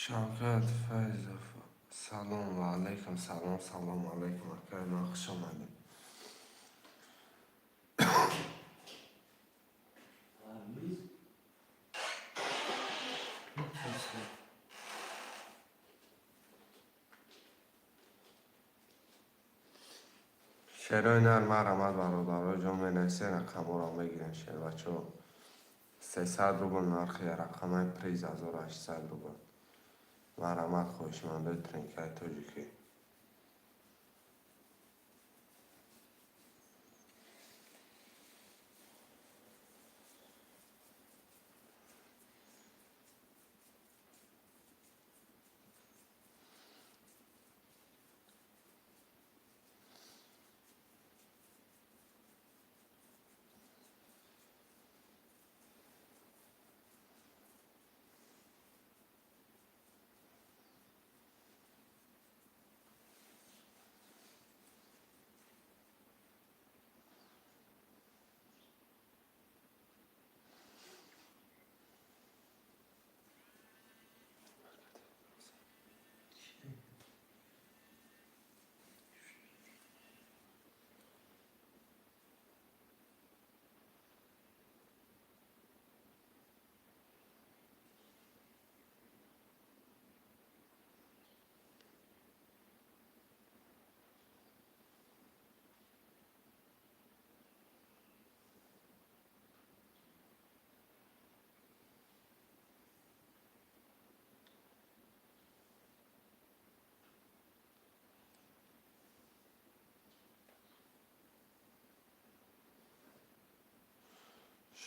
Шавкат Файзов, салом. Ва алайкум салом, салом алайкум, акай ман, хуш омадед. Парвиз. Шерои нар, марҳамат, бародаро ҷон, менависен, рақамҳоро мегирем. Шербачо, 300 рубл нархи рақамаи приз, 1800 рубл. Марҳамат, хоҳишмандои тренкаи тоҷикӣ.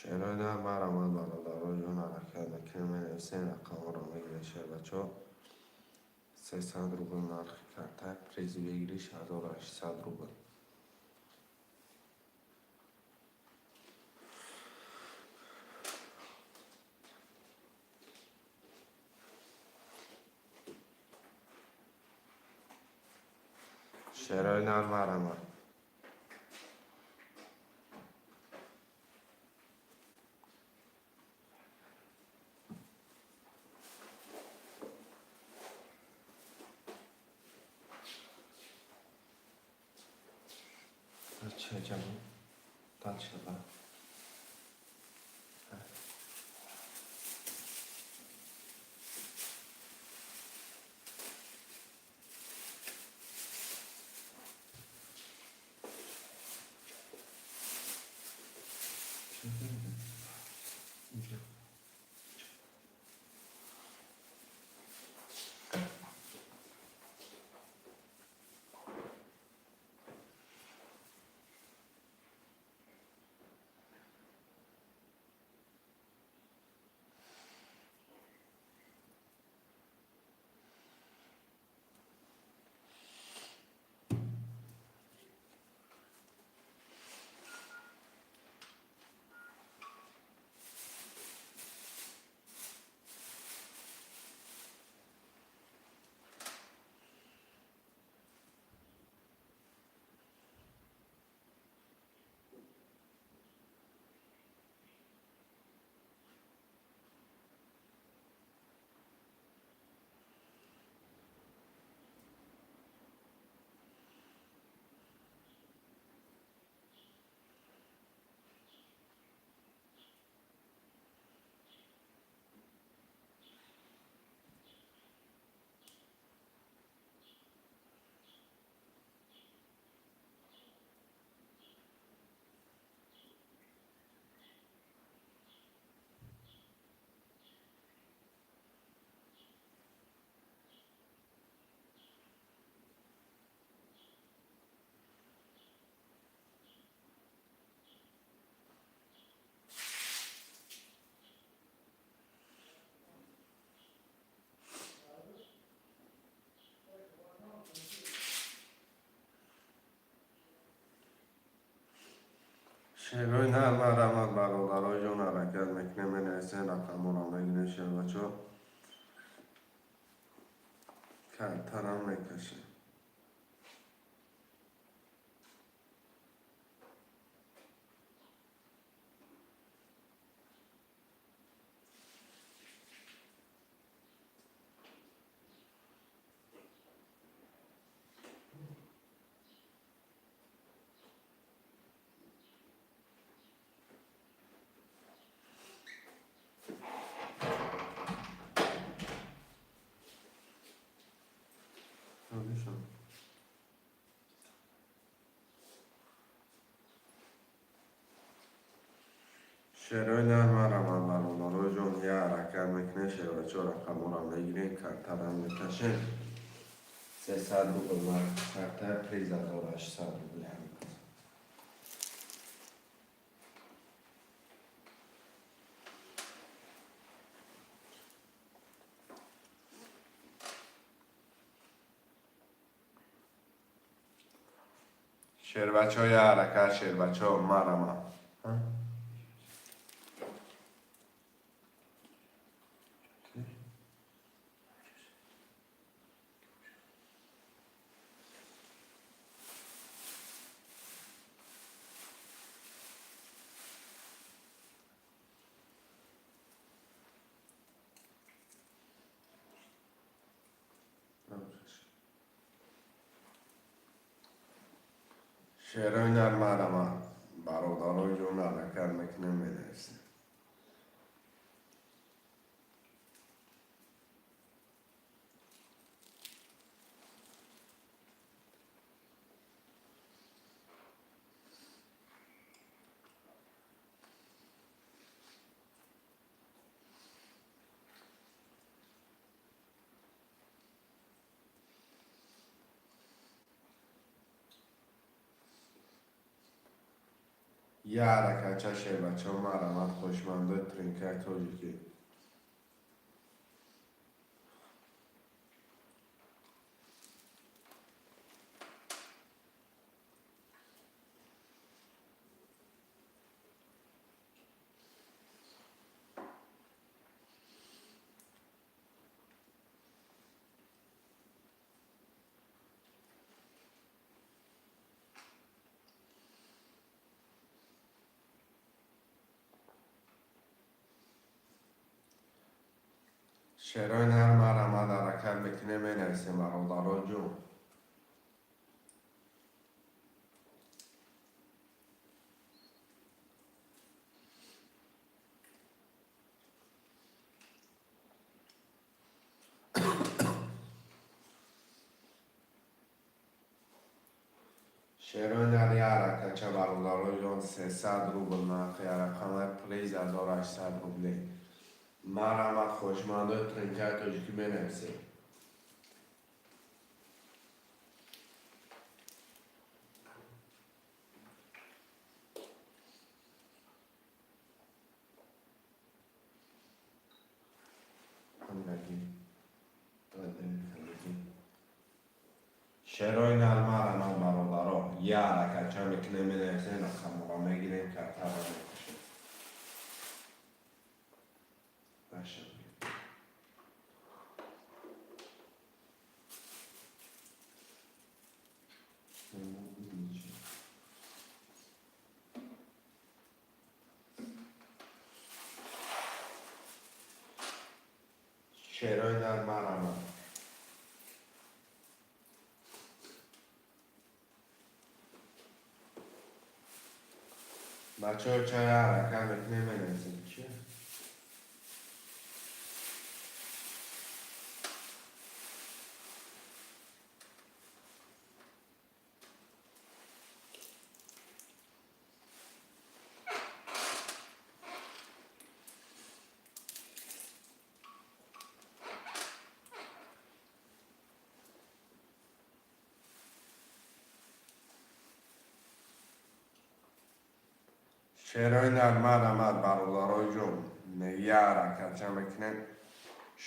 Шерои нар, марҳамат, бародаро ҷон, ҳаракат мекунем, менависем, рақамҳоро мегирем. Шербачо, 300 рубл нархи карта, призи выигрыш 1800 рубл. Шерои нар, марҳамат. Дальше идем. Дальше, да. Шерои нар, марҳамат, бародаро ҷон, ҳаракат мекунем, менависем, рақамҳоро мегирем. Шербачо, картарам мекашем. Шерои нар марамад, бародаро ҷон, я ҳаракат мекунем, шербачо, рақаморо мегирем, картара мекашем. 300 рубл нархи карта, приз 1800 рубли. Ҳам шербачо, я ҳаракат, шербачо, марама. Шерои нар марама, бародарои ҷон, ҳаракат мекунем, менависем. Я ҳаракатча, шербачаҳо, марамат, хоҳишмандои тринкаи тоҷикӣ. Шерои нар марамад, ҳаракат мекунем, менависем, бародаро ҷон. Шерои нар, я ҳаракатча, бародаро ҷон, 300 рубл нархи рақамаи, приз 1800 рубле. Марамат, хоҳишмандои тринкаи тоҷикӣ, менависем. Шерои нар марамат, бародаро, я ҳаракатча мекунем, менависем, рақамҳоро мегирем, картаро мекушем. Наша. Шерои нар марамат. Бачаҳо, чай ҳаракат мекунем, менависем. Чи? Шерои нар марамат, бародарои ҷон, я ҳаракатча мекунем,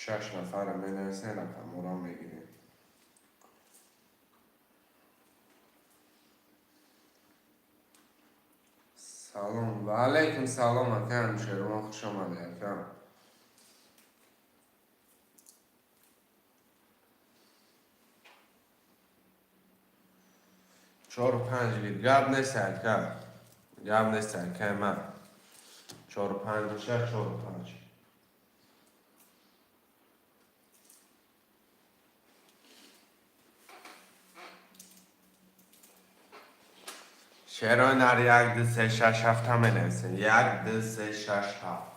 шаш нафара менависем, рақамҳоро мегирем. Салом ва алайкум салом, акам Шервон, хуш омадед, акам. Чору панҷ гир, гап нест, ака, гап нест, акай ман. Чору панҷ боша, чору панҷ. Шерои нар, як, ду, се, шаш, ҳафта менависем. Як, ду, се, шаш, ҳафт.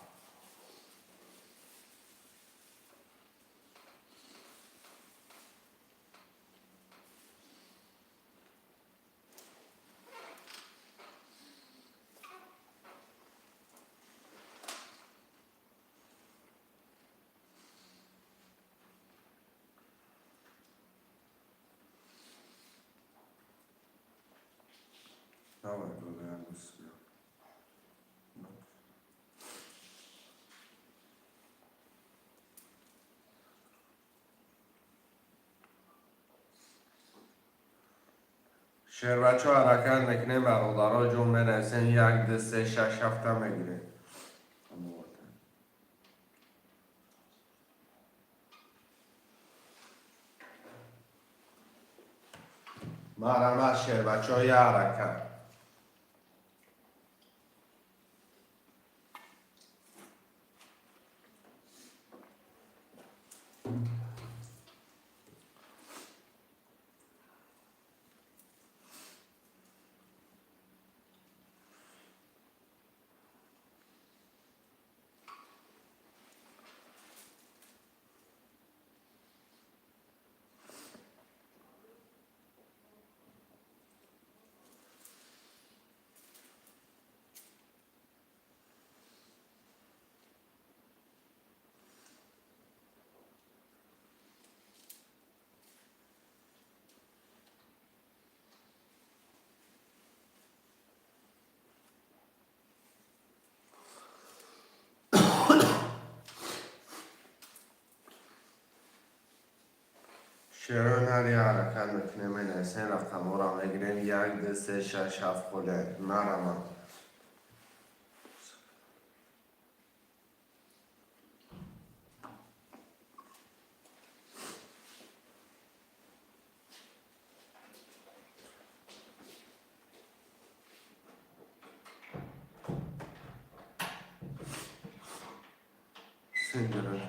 Давай, додаям. Шербачо, ҳаракат мекунем, бародаро ҷон, менависем: як, ду, се, шаш, ҳафта мегирем. Марҳамат, шербачо, я ҳаракат. Шерои нар, я ҳаракат мекунем, менависем, рақамҳоро мегирем: як, ду, се, шаш, ҳафт. Холе нарамам. Синдира.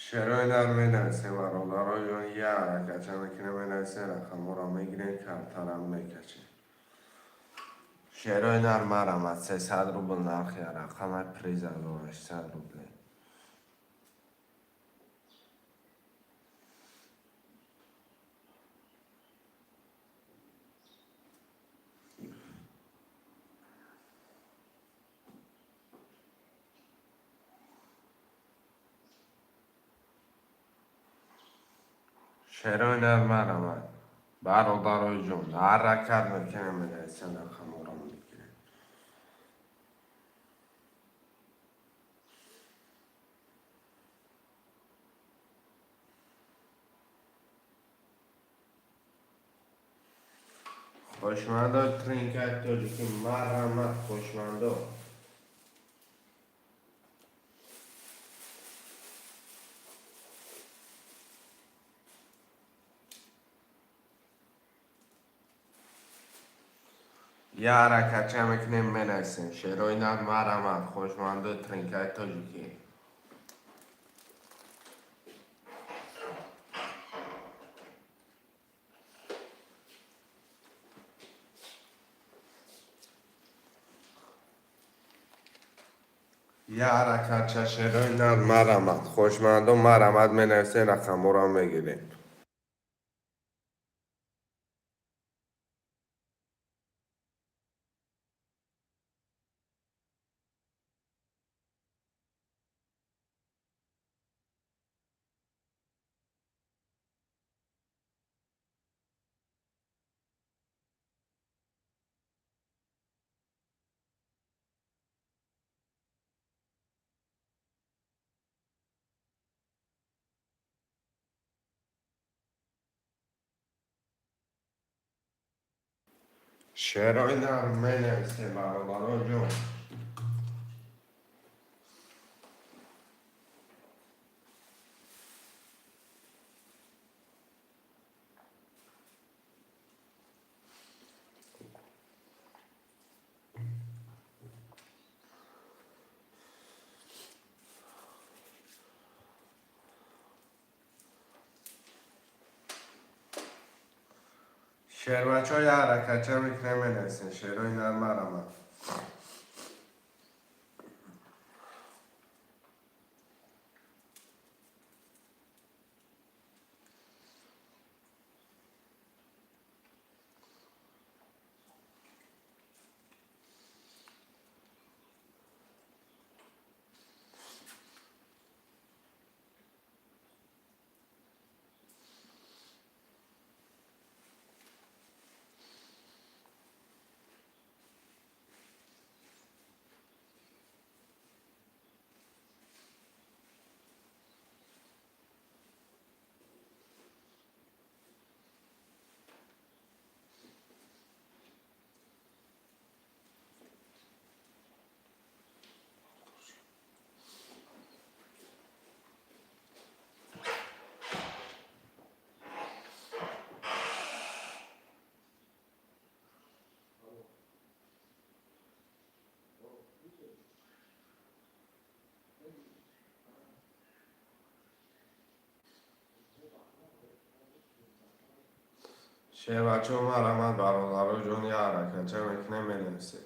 Шерои нар, менависем, бародаро ҷон, я ҳаракатча мекунем, менависем, рақамҳоро мегирем, картарам мекачем. Шерои нар, марамад, 300 рубл нархи рақама, приз 1800 рубле. Шерои нар, марамад, бародарои ҷон, ҳаракат мекунем, менависем, рақамҳоро мегирем. Хоҳишмандо, тринкаи тоҷикӣ, марҳамат, хоҳишмандо. Я ҳаракатча мекунем, менависем. Шерои нар, марҳамат, хоҳишмандои тринкаи тоҷикӣ. Я ҳаракатча, шерои нар, марҳамат, хоҳишмандо, марҳамат, менависем, рақамҳоро мегирем. Шерои нар, менависем, бародаро ҷон. Шербачо, я ҳаракатча мекунем, менависем. Шерои нар, марҳамат. Шербачо, марҳамат, бародаро ҷон, я ҳаракатча мекунем, менависед.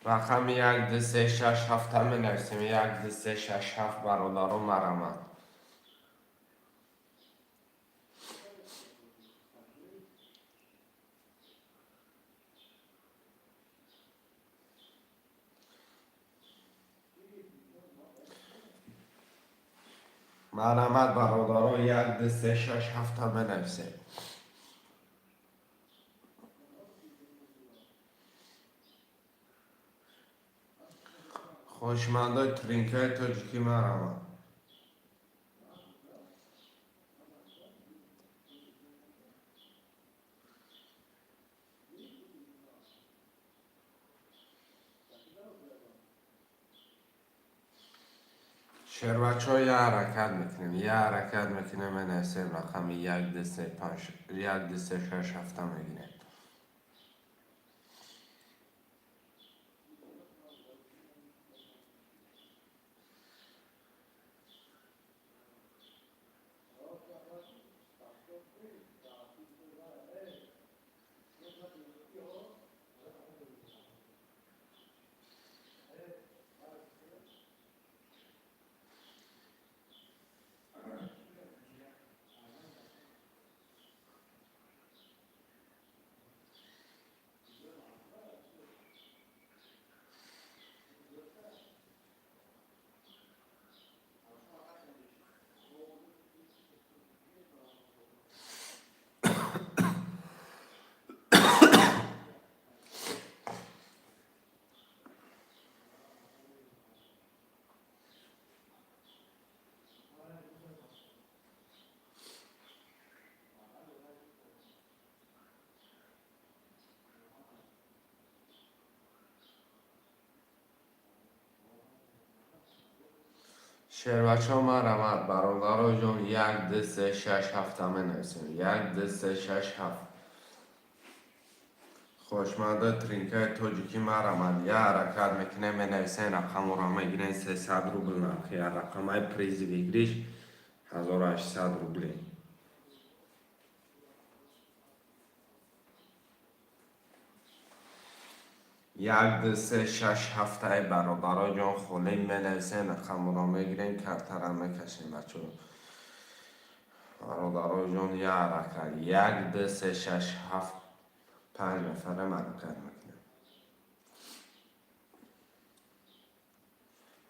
Рақами 1, 2, 3, 6, 7-а менависем. 1, 2, 3, 6, 7, бародаро, марҳамат. Марҳамат, бародаро, 1, 2, 3, 6, 7-а менависем. Хоҳишмандои тринкаи тоҷикӣ, марҳамат. Шербачҳо, я ҳаракат мекунем, я ҳаракат мекунем, менависем рақами 1, 2, 3, 5, 1, 2, 3, 6, 7-а мегирем. Шербачҳо, марҳамат, бародаро ҷон, 1, 2, 3, 6, 7-а менависем. 1, 2, 3, 6, 7. Хоҳишмандои тринкаи тоҷикӣ, марҳамат, я ҳаракат мекунем, менависем рақаморо, мегирем. 300 рубл нархи я рақамаи, призи выигрыш 1800 рубли. 1, 2, 3, 6, 7-аи, бародаро ҷон, холӣ менависем рақаморо, мегирем, картара мекашем, бачо. Бародаро ҷон, я ҳаракат. 1, 2, 3, 6, 7, панҷ нафарам ҳаракат мекунем.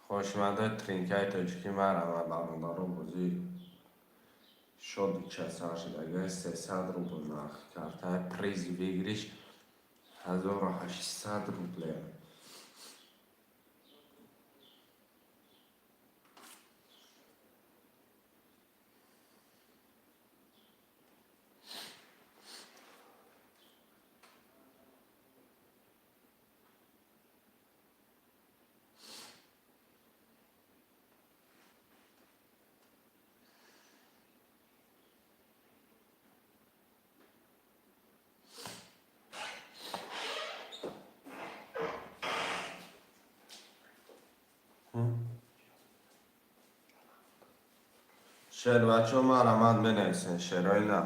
Хоҳишмандои тринкаи тоҷикӣ, марҳамат, бародаро. Бозӣ шоди часар шудагай. 300 рубл нархи картаи, призи выигрыш 1800 рубле. Шербачо, марҳамат, менависен шерои на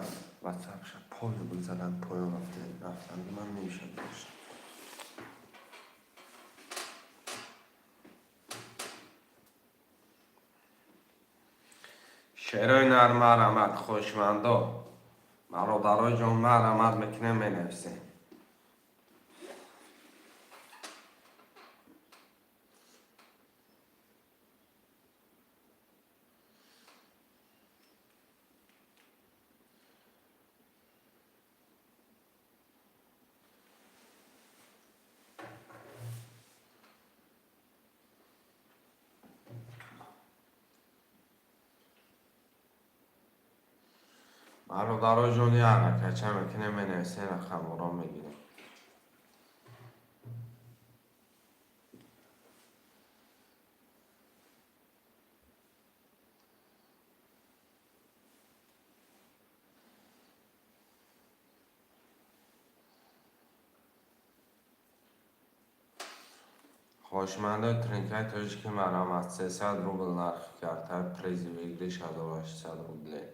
ватсапша поё бизананд, поё рафтан ман намешад. Шерои нар, марҳамат, хоҳишмандо, бародарои ҷон, марҳамат мекунем, менависем. Бародаро ҷон, як ҳаракатча мекунем, менависем, рақамҳоро мегирем. Хоҳишмандои тринкаи тоҷики, марҳамат, 300 рубл нархи карта, призи выигрыш 1800 рублей.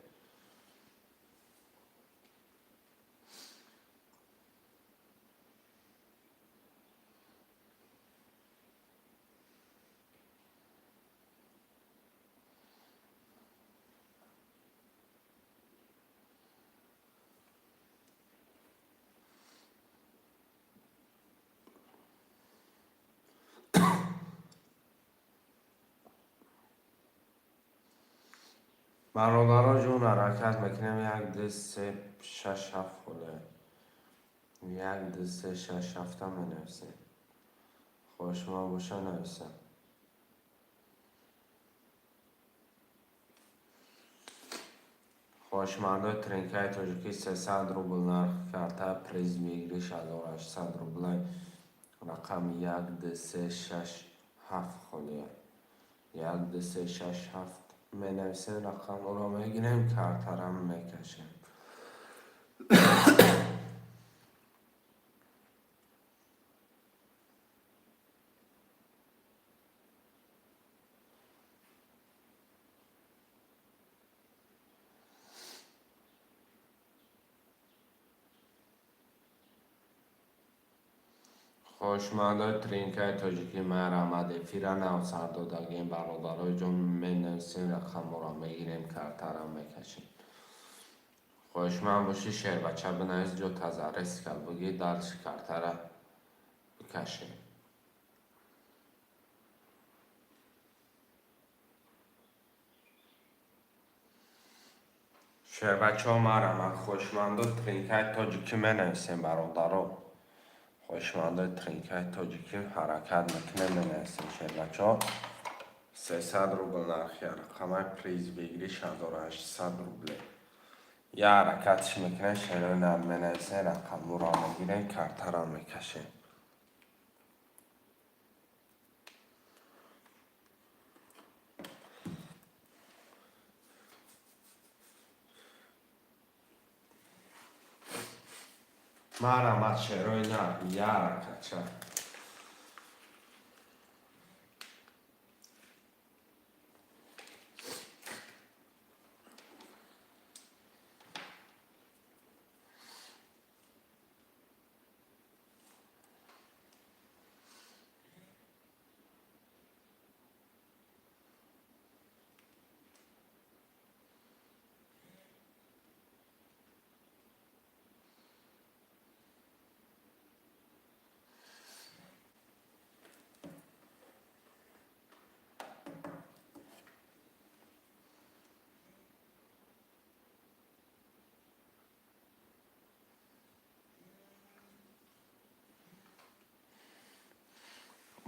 Бародаро ҷон, ҳаракат мекунем. Як, ду, се, шаш, ҳафт холе. Як, ду, се, шаш, ҳафта менависем. Хоҳишманд боша, нависам. Хоҳишмандои тринкаи тоҷикӣ, 300 рубл нархи карта, приз выигрыш 1800 рублей. Рақами як, ду, се, шаш, ҳафт холия. Як, ду, се, шаш, ҳафт менависем, рақамҳоро мегирем, картарам мекашем. Хоҳишмандои тринкаи тоҷикӣ, марҳамат, эфира нав сар додагем. Бародарои ҷон, менависем, рақамҳоро мегирем, картарам мекашем. Хоҳишманд бошӣ, шербача бинавис, ҷо тазарреска бигир, дальше картара бикашем. Шербачаҳо, марҳамат, хоҳишмандо тринкаи тоҷикӣ менависем. Бародаро, хоҳишмандои тринкаи тоҷикӣ, ҳаракат мекунем, менависем. Шербачаҳо, 300 рубл нархи рақамаи, приз выигрыш 1800 рубле. Я ҳаракатш мекунем, шерои нар менависем, рақамҳоро мегирем, картаро мекашем. Марҳамат, шерои нар, я ҳаракатча.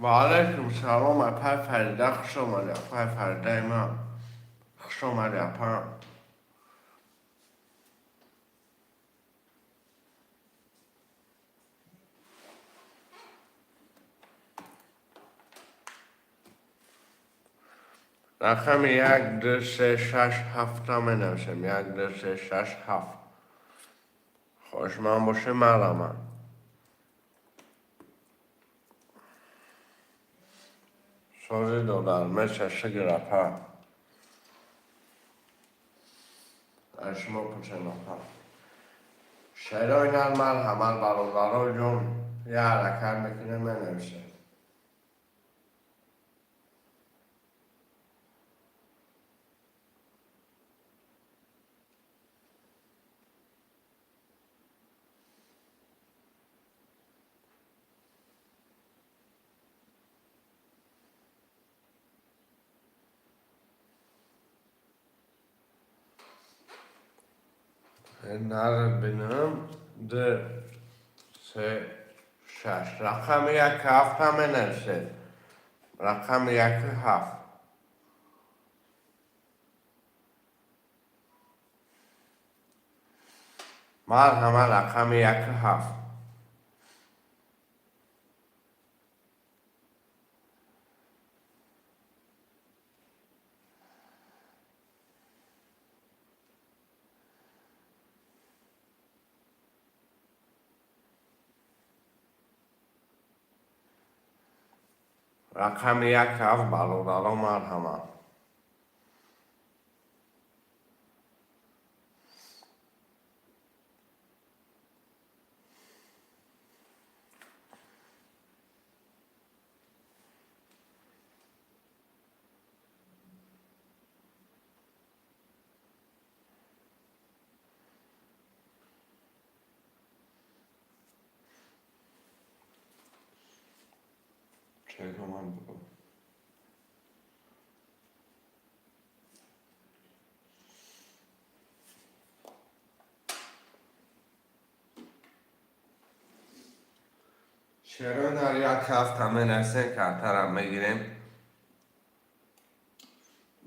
Ва алайкум салом, апай Фарида, хуш омадӣ, апай Фаридаи ман, хуш омадӣ, апа. Рақами як, ду, се, шаш, ҳафта менависем. Як, ду, се, шаш, ҳафт. Хоҳишманд бошем, марҳамат. Сози додар меса, шукр, апа. Аз шумо пурсем, апа. Шерои нар, марҳамат, бародаро ҷон, я ҳаракат мекунем, менависем. Нар бинам, ду, се, шаш. Рақами як, ҳафта менависед. Рақами яку ҳафт. Марҳамат, рақами яку ҳафт. Рақами як ҳафт, бародаро, марҳамат. Чекоман бугу. Шерои нар як ҳафта менависем, картарам мегирем.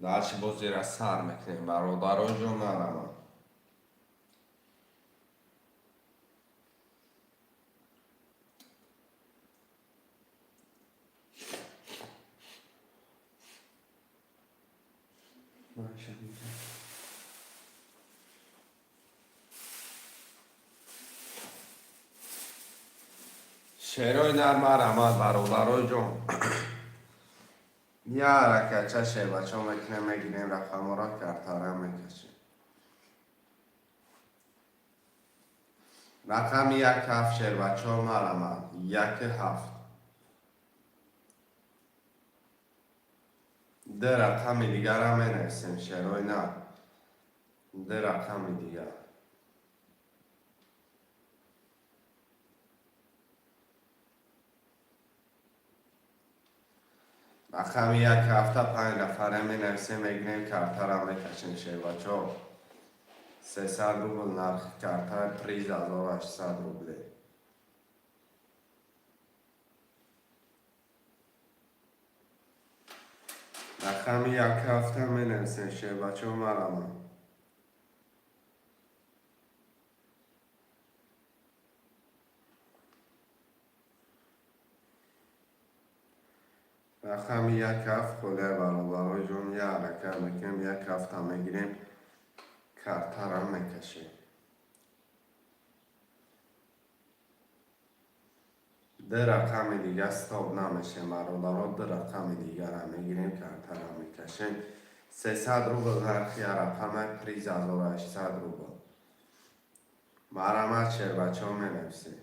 Дальше бозира сар мекунем, бародаро ҷон, нарамам. Шерои нар, марҳамат, бародаро ҷон. Я ҳаракатча шербачо мекунем, мегирем рақамҳоро, картара мекашем. Рақами як ҳафт, шербачо, марҳамат. Яки ҳафт. Ду рақами дигарам менависем, шерои нар. Ду рақами дигар. Рақами як ҳафта панҷ нафара менависем, мегирем, картара мекашем, шербачо. 300 рубл нархи карта, приз 1800 рубле. Рақами як ҳафта менависем, шербачо, марҳамат. Рақами як ҳафт холия, бародарои ҷон, як ҳаракат мекунем, як ҳафта мегирем, картара мекашем. Ду рақами дига стоп намешем, бародаро, ду рақами дигара мегирем, картара мекашем. 300 рубл нархи рақама, приз 1800 рубл. Марҳамат, шербачо, менависем.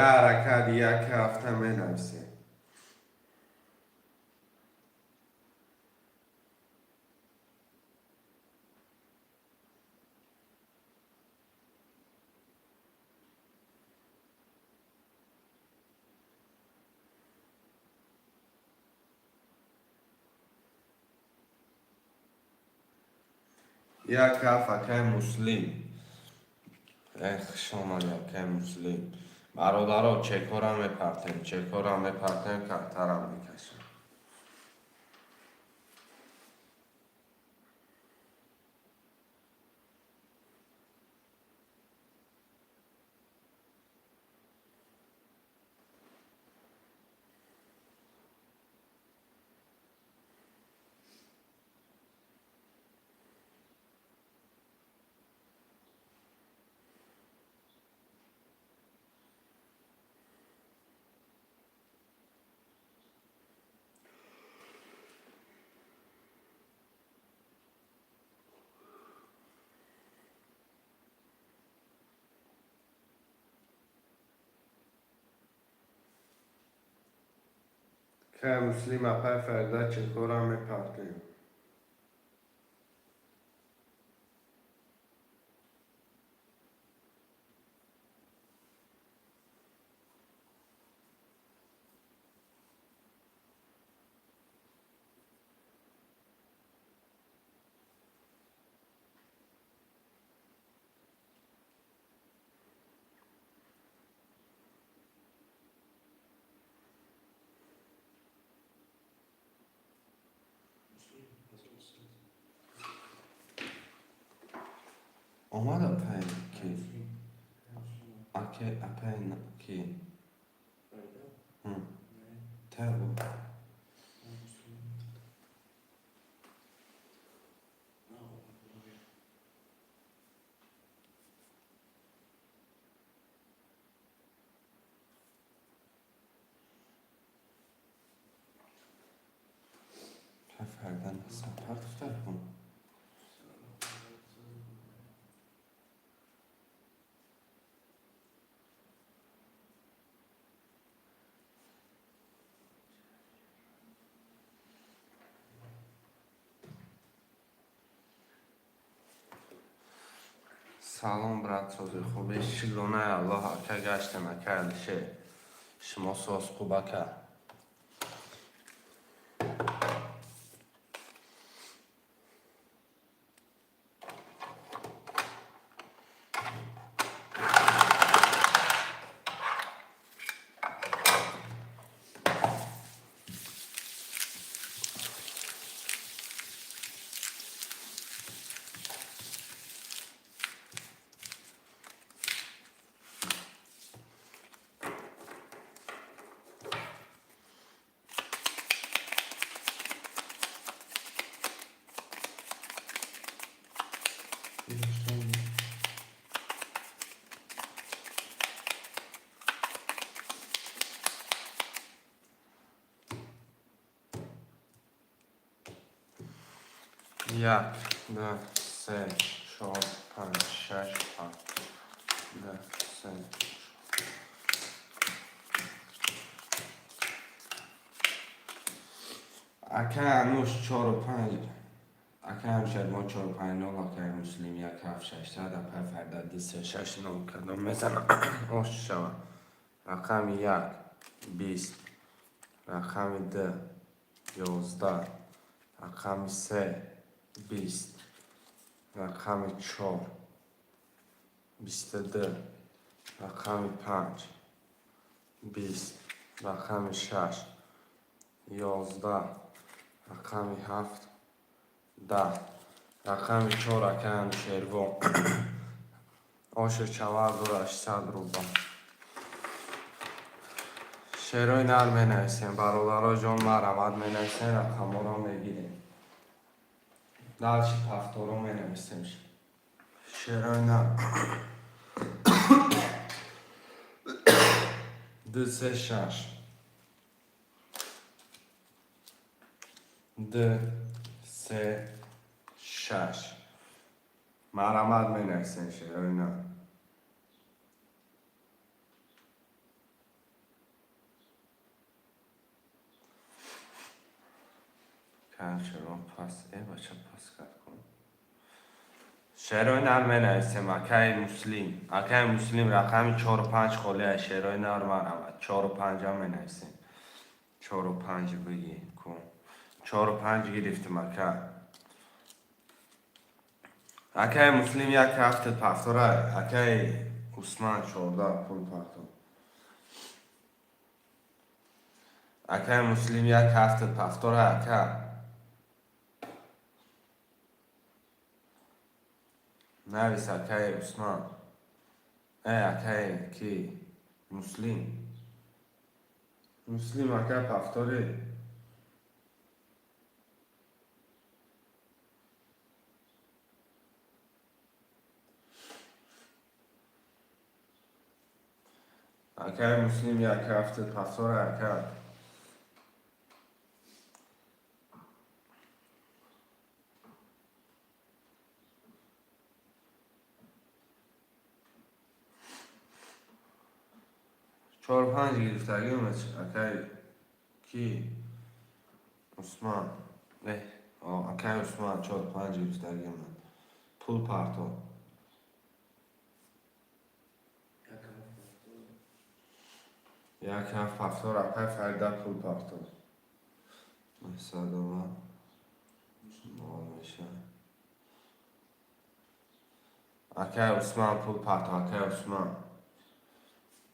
Я ҳаракат як ҳафта менависем. Як ҳафт, акай Муслим. Эх, хуш омадӣ, акай Муслим. Бародаро, чекҳоро мепартем, чекҳоро мепартем, картара мекашем. Кай Муслим, апай Фарида, чекҳоро мепартем. Омад апай ки? Аке, апай ки? Табу. Фардан партофта кун. Салом, брат, сози хуби? Шукронаи Аллоҳ, ака, гаштем, ака Алишер. Шумо соз, хуб, ака? Як, ду, се, чор, панҷ, шаш, ҳафт. Ду, се. Акай Ануш, чору панҷ. Акай Ҳамшадмо, чору панҷ нол, акай Муслим, як, ҳафт, шашсад, апай Фарда, ду, се, шаш, нол. Кадом мезанам? Ош шава. Рақами як, 20, рақами ду, 11, рақами се, 20, рақами чор, 22, рақами панҷ, 20, рақами шаш, 11, рақами ҳафт, 10, рақами чор, акай Анушервон. Оши 4800 рубл. Шерои нар менависем, бародаро ҷон, марҳамат, менависем, рақамҳоро мегирем. Дальше повторо менависем. Шерои нар. Ду, се, шаш. Ду, се, шаш. Марҳамат, менависем шерои нар. Шеро пас, э, бача, пас кард кун. Шерои нар менависем, акаи Муслим. Акаи Муслим, рақами чору панҷ холия, шерои нар, марҳамат. Чору панҷам менависем. Чору панҷ бигӣ кун. Чору панҷ гирифтим, ака. Акаи Муслим, як ҳафтад пафтора, акаи Усман, 14, пул партов. Акаи Муслим, як ҳафтад пафтора, ака. Навис, акаи Усман. Э, акаи ки? Муслим. Муслим, ака, пафтори. Акаи Муслим, як ҳафтад пафтора, ака. Чору панҷ гирифтагӣ акаи ки? Усман. Э, акаи Усман, чору панҷ гирифтагӣ омад. Пул парто. Як ҳафт пафтор, акаи Фарида, пул парто. 900 омад. Мол меша. Акаи Усман, пул парто, акаи Усман.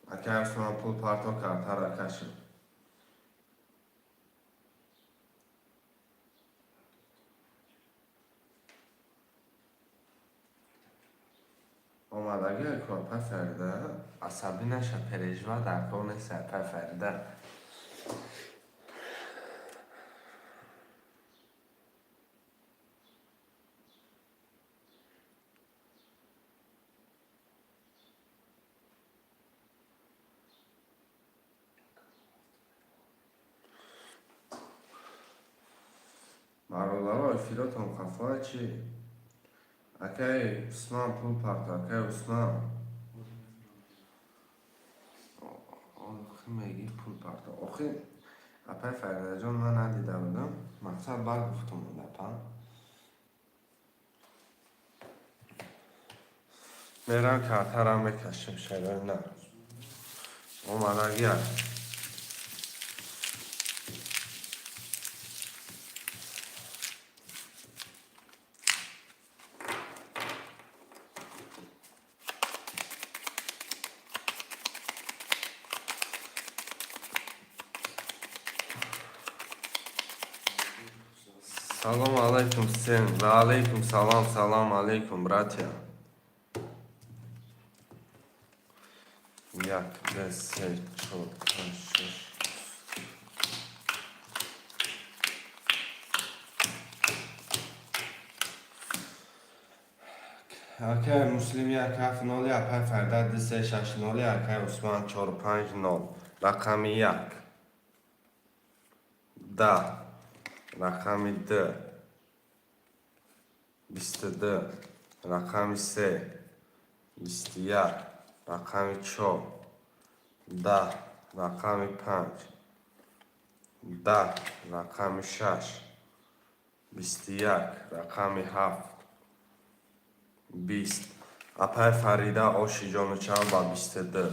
Акаи Усман, пул парто, картара кашид. Омадагӣ апай Фарида, асабӣ наша, переживать дар кор нест, апай Фарида. Бародаро, эфиротон хафа чӣ? Акай Усман, пул парто, акай Усман. Охи мегӣ пул парто. Охи апай Фаридаҷон, ман надида будам. Мақсад баъд гуфтум апа. Мерам картарам мекашем, шерои на. Омадагия. Салом алейкум всем. Ва алейкум салам, салам алейкум, братья. Як, ду, се, чор, панҷ, шаш. Акай Муслим 1 7 0, акай Фарда 2 3 6 0, акай Усман 4 5 0. Рақами як. 10. Рақами ду. 22. Рақами се. 21. Рақами чор. 10. Рақами панҷ. 10. Рақами шаш. 21. Рақами ҳафт. 20. Апай Фарида, оши ҷону чанд ба 22.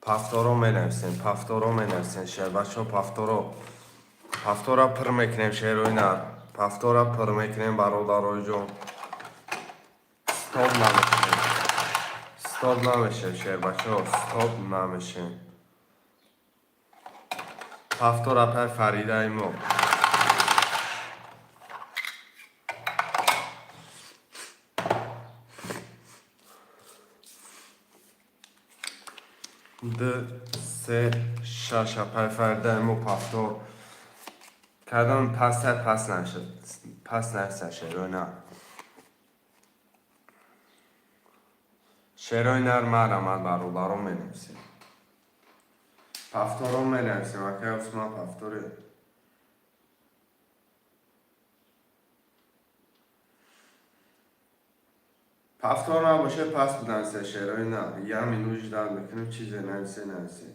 Повторо менависем, повторо менависем, шербачо, повторо. Повтора пур мекунем, шерои нар. Повтора пур мекунем, бародарои ҷон. Стоп намешем. Стоп намешем, шербачо, стоп намешем. Повтор, апай Фаридаи мо. Ду, се, шаш, апай Фаридаи мо повтор. Кардам паса пас нашуд. Пас наста, шерои нар. Шерои нар, марҳамат, бародарон, менависем. Повторо менависем, акай Усман, повтори. Повтор набоше, пас бинависе, шерои нар. Я минут ждать мекунем, чизе нависе, нависе.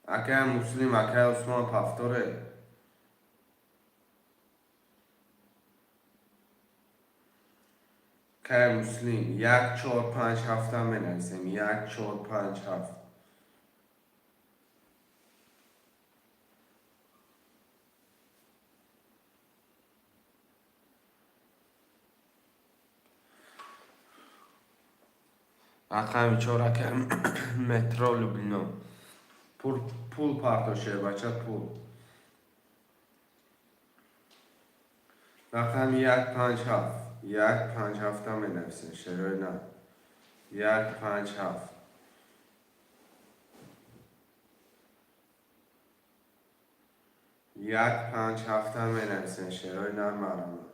Акай Муслим, акай Усман, повторе. Акай Муслим, 1 4 5 7 менависем. 1 4 5 7. Рақами чор, акай метро Люблино. Пул парто, шербача, пул. Рақами 1 5 7. 1 5 7 менависем, шерои нар. 1 5 7. 1 5 7 менависем, шерои нар, марҳамат.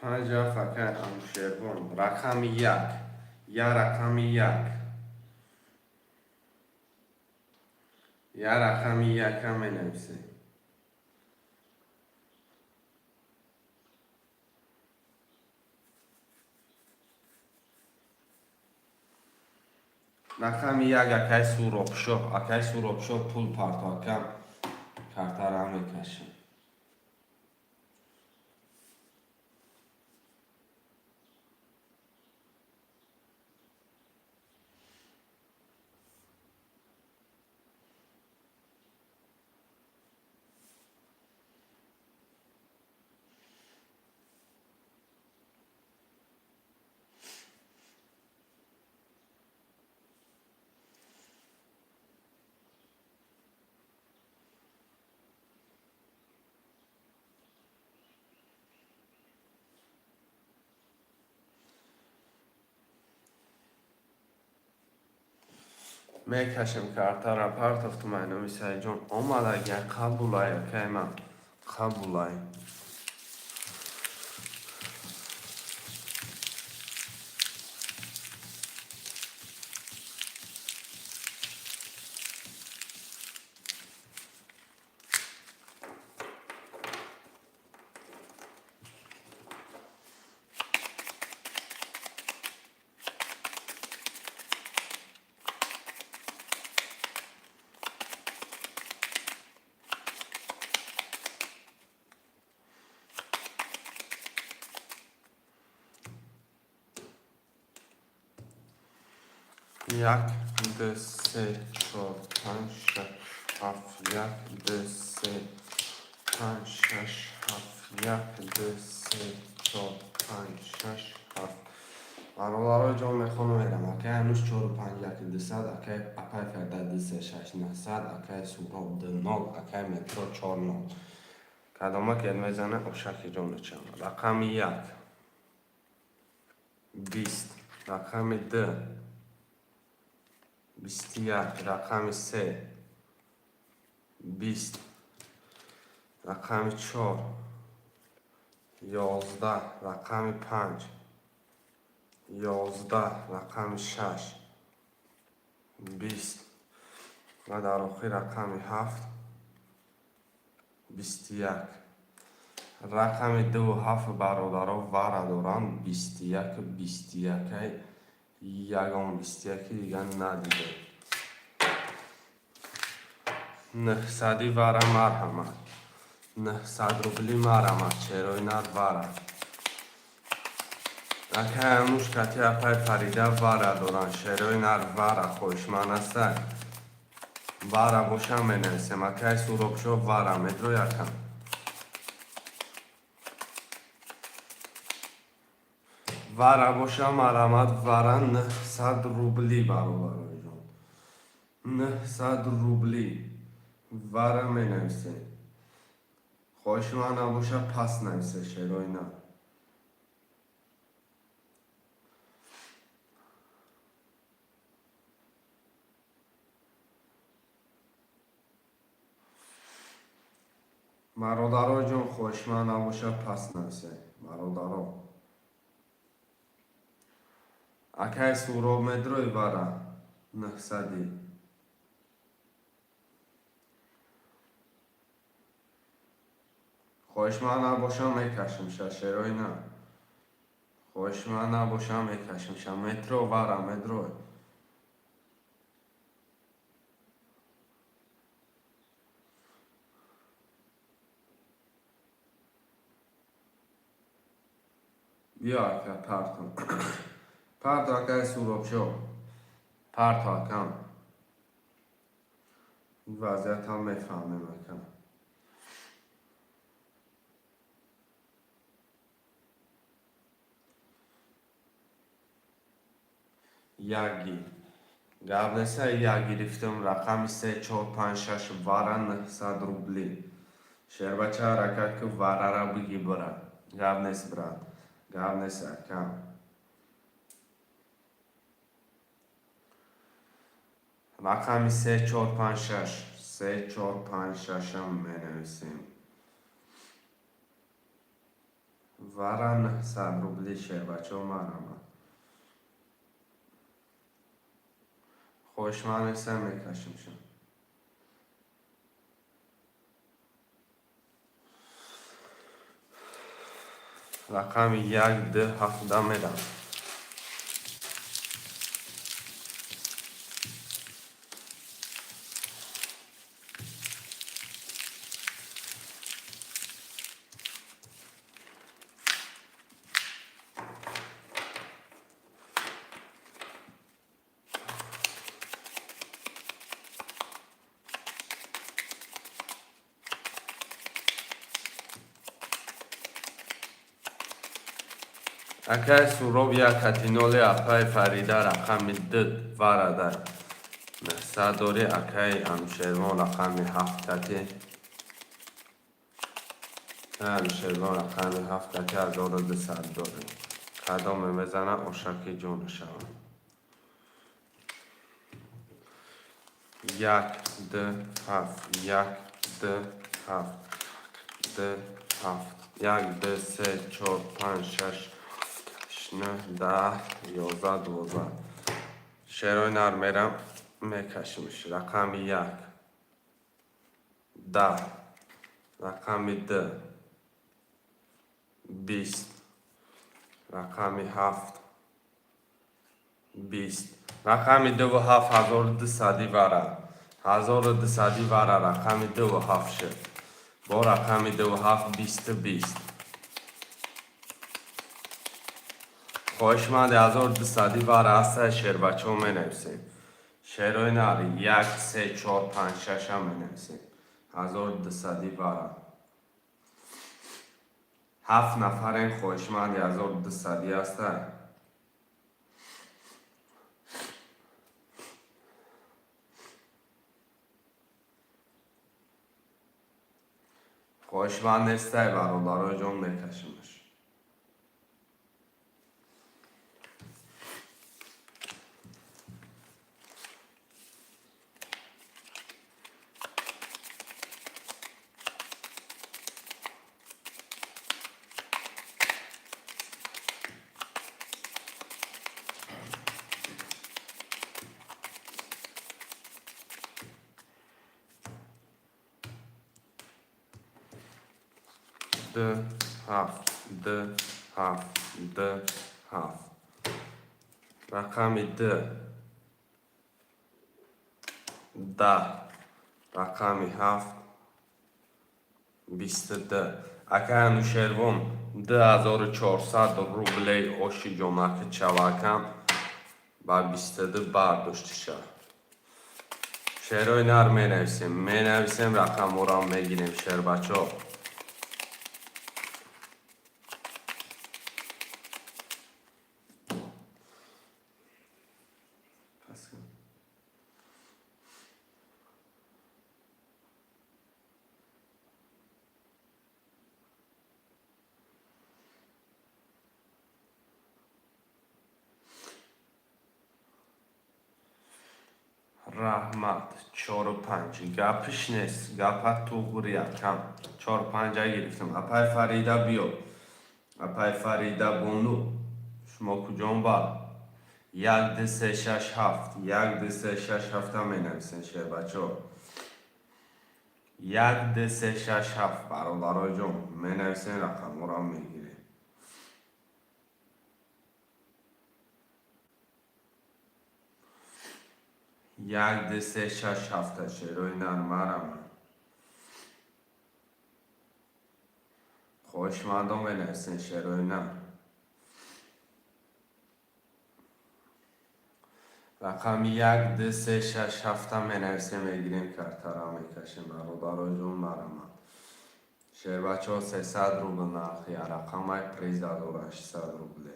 5 7, акай Анушервон. Рақами як. Я рақами як. Я рақами яка менависем. Рақами як, акай Суробшоҳ. Акай Суробшоҳ, пул парто, акам, картара мекашем. Мекашем картара, партофтум. Айноми Саидҷон омадагия, қабулай, акай ман, қабулай. Як, ду, се, чор, панҷ, шаш, ҳафт. Як, ду, се, панҷ, шаш, ҳафт. Як, ду, се, чор, панҷ, шаш, ҳафт. Бародарои ҷон, мехонам, мерам. Акай ҳанӯз чору панҷ, яки дусад, акай апай Фарда ду, се, шаш, наҳсад, акай Суроб ду нол, акай Метро чор нол. Кадома кел мезана, ошаки ҷону чам. Рақами як 20, рақами ду 21, рақами се 20, рақами чор 11, рақами панҷ 11, рақами шаш 20 ва дар охир рақами ҳафт 21. Рақами дуву ҳафт, бародаро, вара доранд. 21, 21-ай, ягон 21-и дигар надидем. Нӯҳсади вара, марҳамат, 900 рубли, марҳамат, шерои нар, вара. Акай Ануш кати апай Фарида вара доранд, шерои нар, вара. Хоҳишманд ҳастай, вара боша, менависем. Акай Суробшо, вара медро якам. Вара боша, марҳамат, вара 900 рубли, бародарои ҷон, 900 рубли вара менависем. Хоҳишманд набоша, пас нависе, шерои нар. Бародарои ҷон, хоҳишманд набоша, пас нависе, бародаро. Акай Суроб, медрои вара нӯҳсадӣ? Хоҳишманд набошам, мекашимша, шерои на. Хоҳишманд набошам, мекашимша. Метро, вара медрой? Биё, ака, парто, парто. Акай Суробшо, парто, акам. Ин вазъиятам мефаҳмем, ака. Яги гап неста, як гирифтам. Рақами се, чор, панҷ, шаш, вара 900 рубли. Шербача, ҳаракат ки варара биги, бира. Гап нест, брат, гап нест, ака. Рақами се, чор, панҷ, шаш, се, чор, панҷ, шашам менависем. Вара 900 рубли, шербачо, марҳамат. Хоҳишманд нестам, мекашимшон. Рақами як, ду, ҳафта мерам. Акай Суроб як катиноли, апай Фарида рақами д варада нӯҳсад дорӣ. Акай Анушервон рақами ҳафт кати, Анушервон рақами ҳафт кати 1200 дорӣ. Кадоме мезана, ошаки ҷону шавад. Як, ду, ҳафт, як, ду, ҳафт, ду, ҳафт, як, ду, се, чор, панҷ, шаш, нӯҳ, 10, 11, 12. Шерои нар мерам, мекашимш. Рақами як, 10, рақами ду, 20, рақами ҳафт, 20, рақами дуву ҳафт, 1200 вара, 1200 вара, рақами дуву ҳафт шуд. Бо рақами дуву ҳафт, бисту 20. Хоҳишманди 1200 вара ҳаста, шербачаҳо, менависем. Шерои нар як, се, чор, панҷ, шашам менависем. 1200 вара. Ҳафт нафарем, хоҳишманди 1200 ҳаста. Хоҳишманд нестай, бародарои ҷон, мекашимаш. Д, ҳафт, д, ҳафт, д, ҳафт, рақами д, 10, рақами ҳафт, 22. Акай Анушервон, 2400 рублей оши ҷомаки чавакам ба 22 бардоштиша. Шерои нар менависем, менависем, рақамҳоро мегирем, шербачо. Раҳмат, чору панҷ, гапиш нест, гапа туғри, акам, чору панҷа гирифтам. Апай Фарида, биё, апай Фарида бону, шумо куҷон ба? Як, ду, се, шаш, ҳафт, як, ду, се, шаш, ҳафта менависен, шербачо. Як, ду, се, шаш, ҳафт, бародарои ҷон, менависен, рақамҳоро мегирем. Як, ду, се, шаш, ҳафта, шерои нар, марама. Хоҳишмандон, менависен, шерои нар. Рақами як, ду, се, шаш, ҳафта менависем, мегирем, картара мекашем, бародарои ҷон, марама. Шербачаҳо, 300 рубл нархи рақамай, приз 1800 рубле.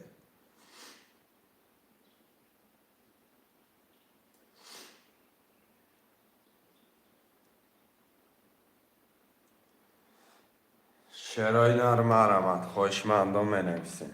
Шерои нар, марамад, хоҳишмандон, менависем.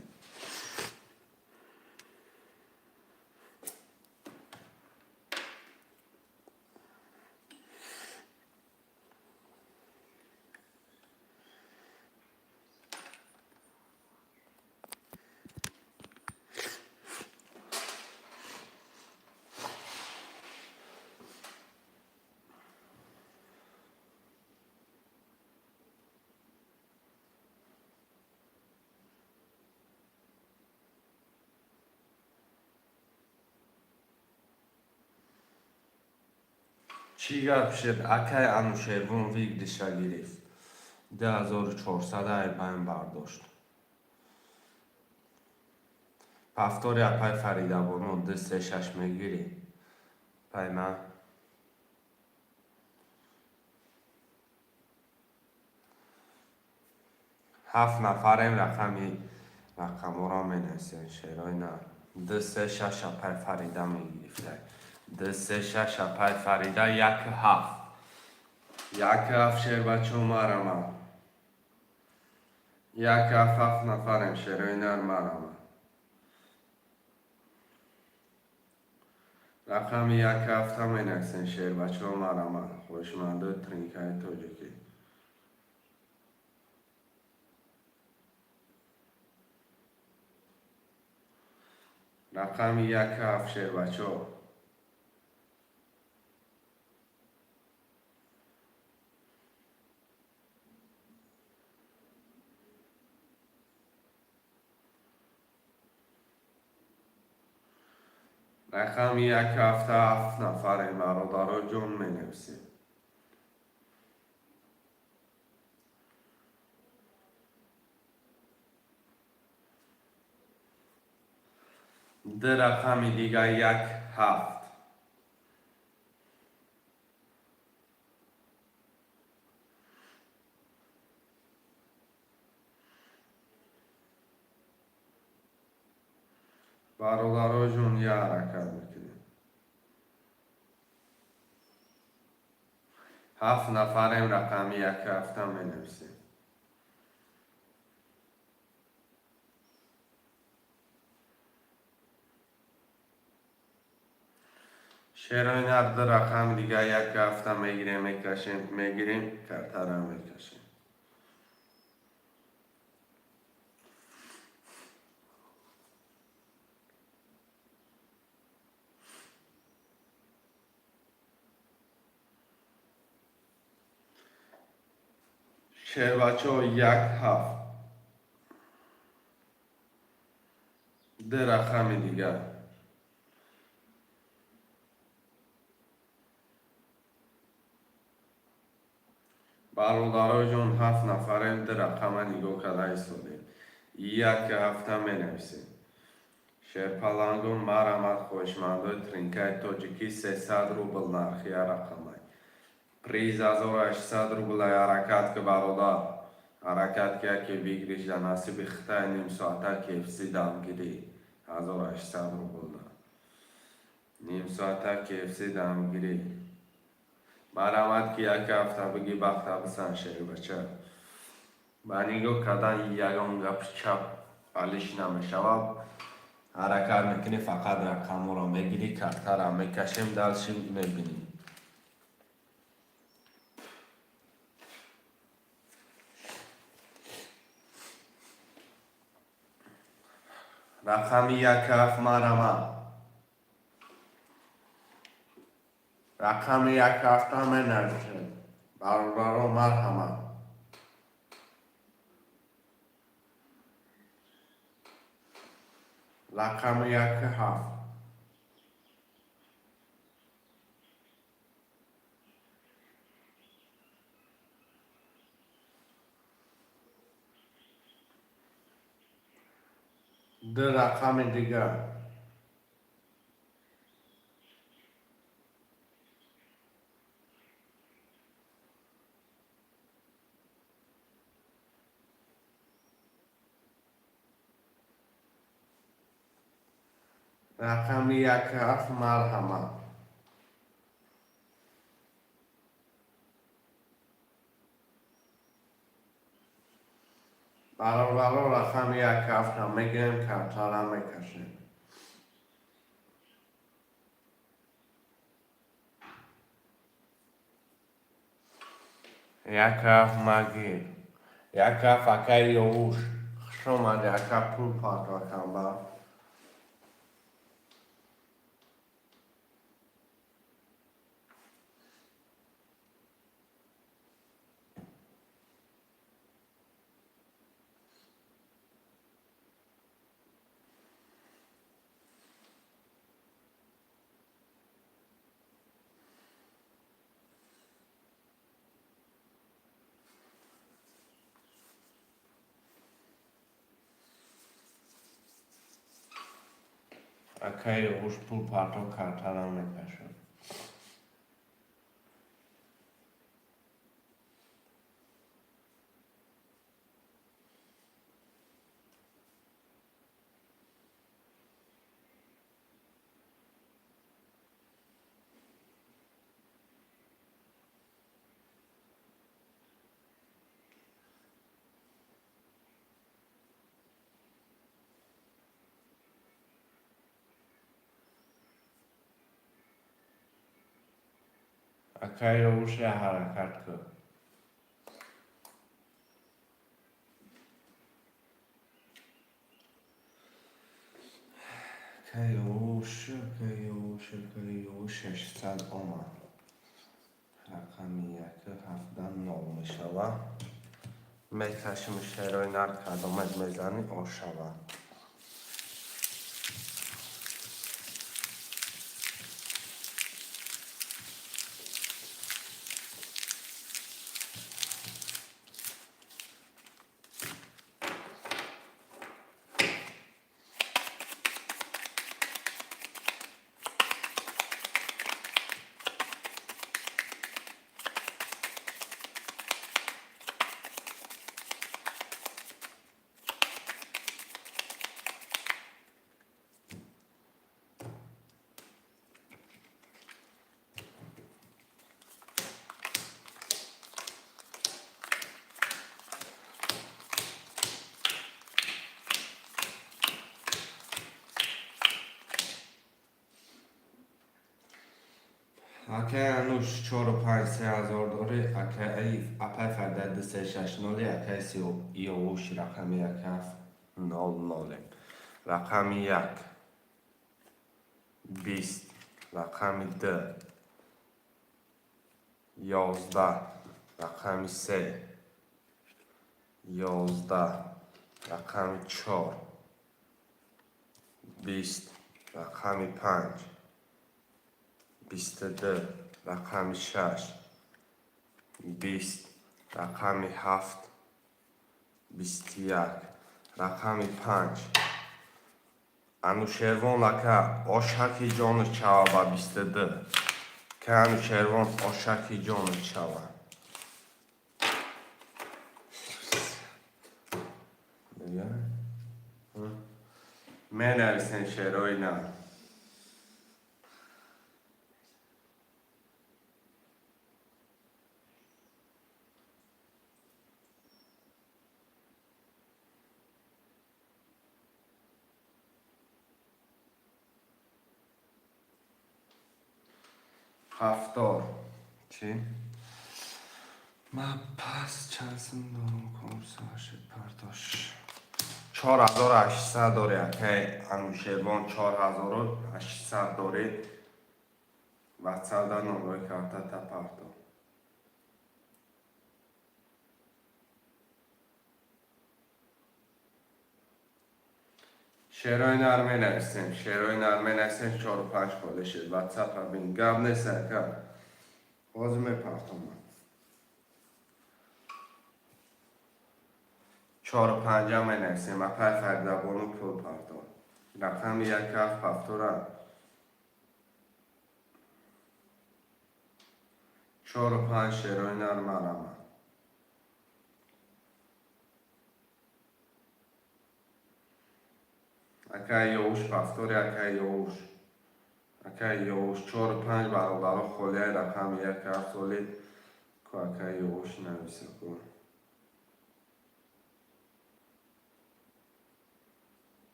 Чӣ гап шуд, акай Анушервон? Выигрыша гирифт, 2400 айбайн бардошт. Повтори, апай Фаридабоно, ду, се, шаш мегирӣ, пайман. Ҳафт нафарем, рақами рақамҳоро менависем, шерои нар. Ду, се, шаш, апай Фарида мегирифтай. Ду, се, шаш, апай Фарида, як, ҳафт, як, ҳафт, шербачо, марама. Як, ҳафт, ҳафт нафарем, шерои нар, марама. Рақами як ҳафта менависен, шербачаҳо, марҳамат, хоҳишмандои тринкаи тоҷикӣ. Рақами як ҳафт, шербачаҳо. Рақами як ҳафта, ҳафт нафарем, бародаро ҷон, менависем. Ду рақами дига, як ҳафт. Бародаро ҷон, я ҳаракат мекунем. Ҳафт нафарем, рақами як ҳафта менависем. Шерои нар, ду рақами дига, як ҳафта мегирем, мекашем, мегирем, картара мекашем. Шербачаҳо, як ҳафт. Ду рақами дигар. Бародаро ҷон, ҳафт нафарем, ду рақама нигоҳ карда истодем. Як ҳафта менависем. Шерпалангон, марҳамат, хоҳишмандои тринкаи тоҷикӣ, 300 рубл нархи рақамай. Приз 1800 рубл. Ҳаракат ки, бародар, ҳаракат ки, яке выигрыш дар насиби хитай, нимсоата KFC дамгирӣ, 1800 рублда. Нимсоата KFC дамгирӣ. Марҳамат ки, як ҳафта биги, бахта бисан, шербача. Ба нигоҳ кардан ягон гапи чап алиш намешавад. Ҳаракат мекунӣ, фақат рақамҳоро мегирӣ, картара мекашем, дальше мебинем. Рақами як ҳафт, марҳамат. Рақами як ҳафта менависем. Бародаро, марҳамат. Рақами як ҳафт. Ду рақами дигар. Рақами як ҳафт, марҳамат. Бародаро, рақами як ҳафта мегирем, картара мекашем. Як ҳафт магир. Як ҳафт, акаи Ёвуш. Хуш омадӣ, ака, пул партоакамба. Акаи Ёвуш пул парто, картара мекашад. Акай Ёвуша, ҳаракат кун. Акай Ёвуш, акай Ёвуш, акай Ёвуш, 600 омад. Рақами яку ҳафта нол мешавад. Мекашим, шерои нар кадомед мезанӣ, ошава. Акай Ануш, чору панҷ, 3000 дорӣ. Акай, апай Фарда, ду се шаш ноли. Акай Ёвуш, рақами як ҳафт нол нолем. Рақами як 20, рақами ду 11, рақами се 11, рақами чор 20, рақами панҷ 22, рақами шаш 20, рақами ҳафт 21, рақами панҷ. Анушервон ака, ошаки ҷону чава ба 22. Ка Анушервон, ошаки ҷону чава. Дига менависем шерои нар. Ҳафтор чӣ? Ма пас чанд сум дорум, курсаши пардош. 4800 дорӣ, акай Анушервон, 4800 дорӣ. Ватсап да номрои картата парто. Шерои нар менависем, шерои нар менависем, чору панҷ холе шед. Ватсапа бин, гап нест, ака. Ҳозир мепартомам. Чору панҷа менависем, апай Фаридабону, пул парто. Рақами як ҳафт ҳафтора. Чору панҷ, шерои нар, марама. Акай Ёвуш, повтори, акай Ёвуш. Акай Ёвуш, чору панҷ, бародаро, холияи рақами як ҳафт соли ку, акай Ёвуш нависа ку.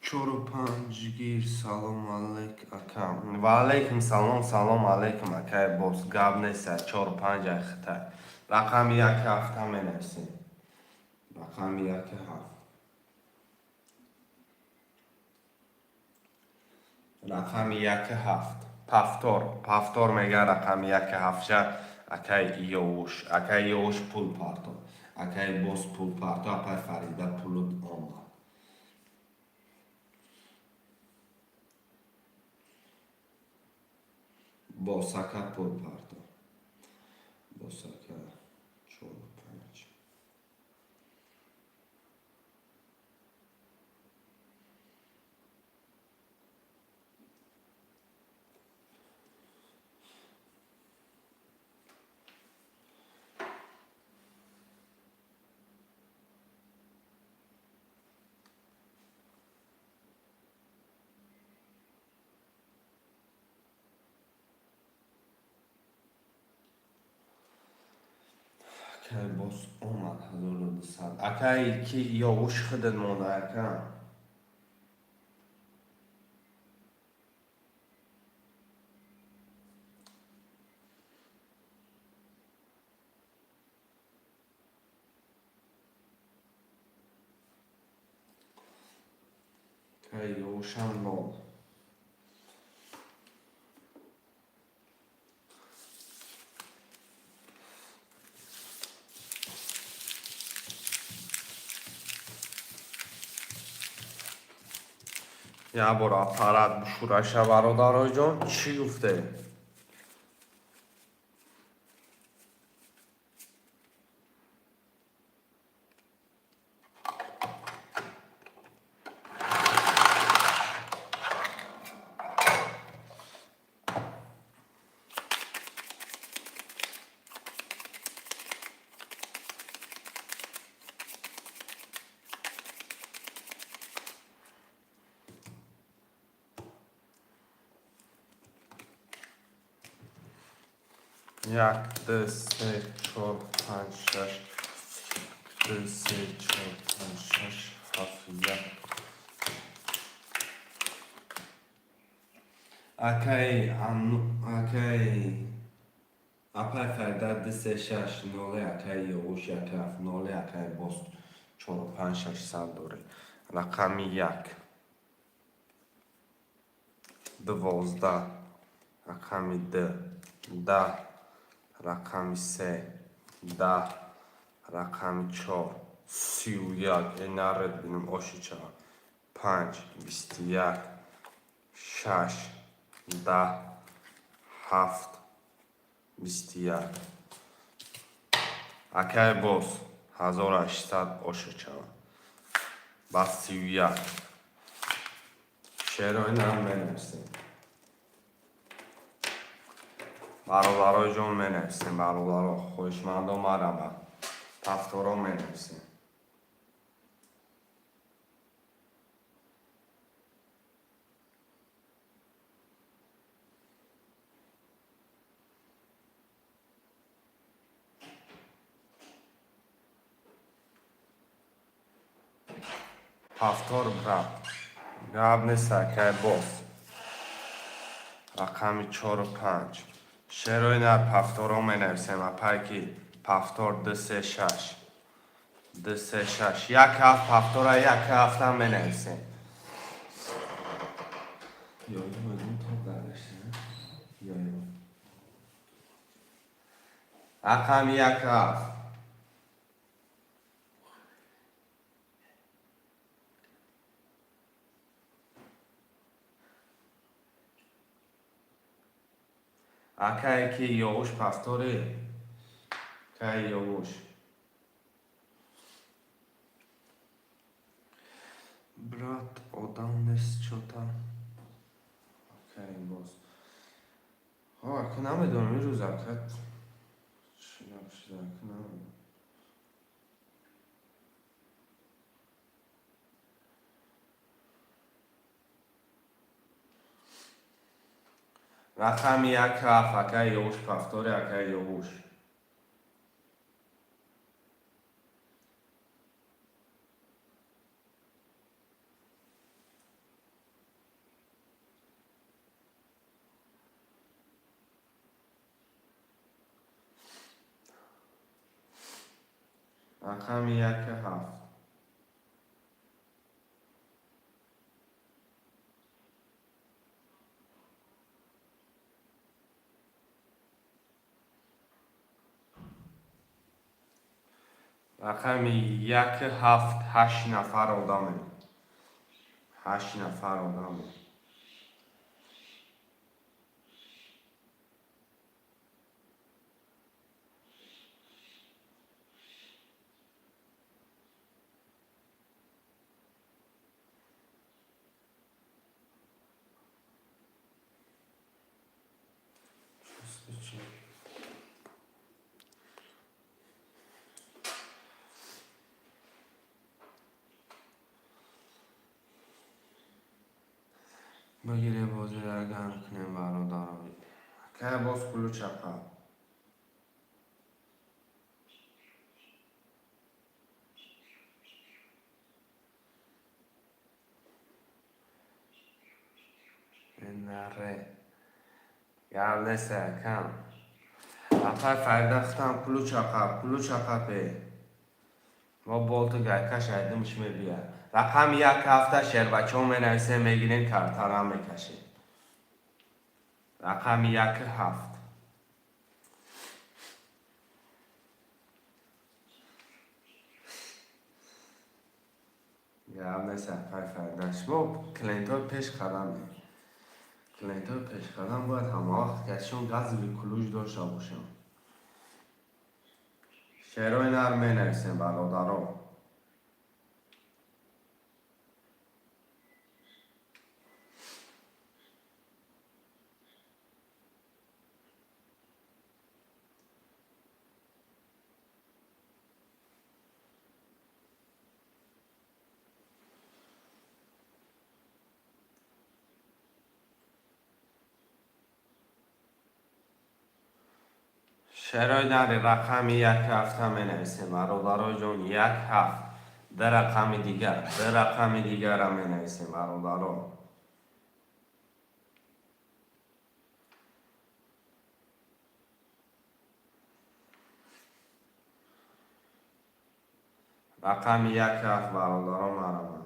Чору панҷ гир, салом алейк, ака. Ва алейкум салом, салом алейкум, акай Бос, гап нест, чору панҷ ай хитай. Рақами як ҳафта менависем. Рақами як ҳафт. Рақами як ҳафт. Повтор, повтор мега рақами як ҳафтша акай Ёвуш, акай Ёвуш, пул парто. Акай Бос, пул парто, апай Фарида, пулут омад. Босака, пул парто. Босака, чору панҷ. Акай Бос омад, 1200. Акай ки Ёвуш, худат монда, ака. Акаи Ёвушам нол. Як бор аппарат бушураша, бародароҷон, чӣ гуфте? Як, ду, се, чор, панҷ, шаш, ду, се, чор, панҷ, шаш, ҳафт, як. Акаи апай Фарида ду, се, шаш, ноле, акаи Ёғуш як, ҳафт, ноле, акаи Боз чору панҷ, шашсад доред. Рақами як, 12, рақами д, 10, рақами се, 10, рақами чор, 31, э, наред бинем ошича, панҷ, 21, шаш, 10, ҳафт, 21. Акаи Боз 1800 ошичава ба 31. Шерои нам менависем, бародарои ҷон, менависем, бародаро, хоҳишмандо, марама повторо менависем. Повтор, брат, гап нест. Акай Боз рақами чору панҷ, шерои нар повторо менависем. Апай ки повтор, ду, се, шаш, ду, се, шаш, як, ҳафт, повтора як, ҳафтам менависем. Ёё, топ баргашта, ёё, рақами як, ҳафт. Акае ки Ёвуш повторе, акаи Ёвуш, брат, одам нест чота. Акаи Боз, ҳо, ака, намедонам, ирӯз ака чӣ гап шуда, ака, намедонам. Рақами як, ҳафт, акаи Ёвуш повторе, акаи Ёвуш. Рақами як, ҳафт. Рақами як, ҳафт, ҳашт нафар одаме, ҳашт нафар одаме. Бигире, бозира гарм кунем, бародаро. Акая Боз кулу чапа. Наре, гап нест, акам. Апай Фарида, хутам кулу чапа, кулу чапа пе. Мо болту гайкаш айдимш мебия. Рақами як ҳафта, шербачаҳо, менависем, мегирем, картара мекашем. Рақами як ҳафт. Гап нест, акай Фарда. Шумо клиентҳои пешқадаме. Клиентҳои пешқадам бояд ҳамавақт кашон газовый ключ дошта бошанд. Шерои нар менависем, бародаро. Шерои нари рақами як ҳафта менависем, бародаро ҷон, як ҳафт. Ду рақами дигар, ду рақами дигара менависем, бародаро. Рақами як ҳафт, бародаро, марамад.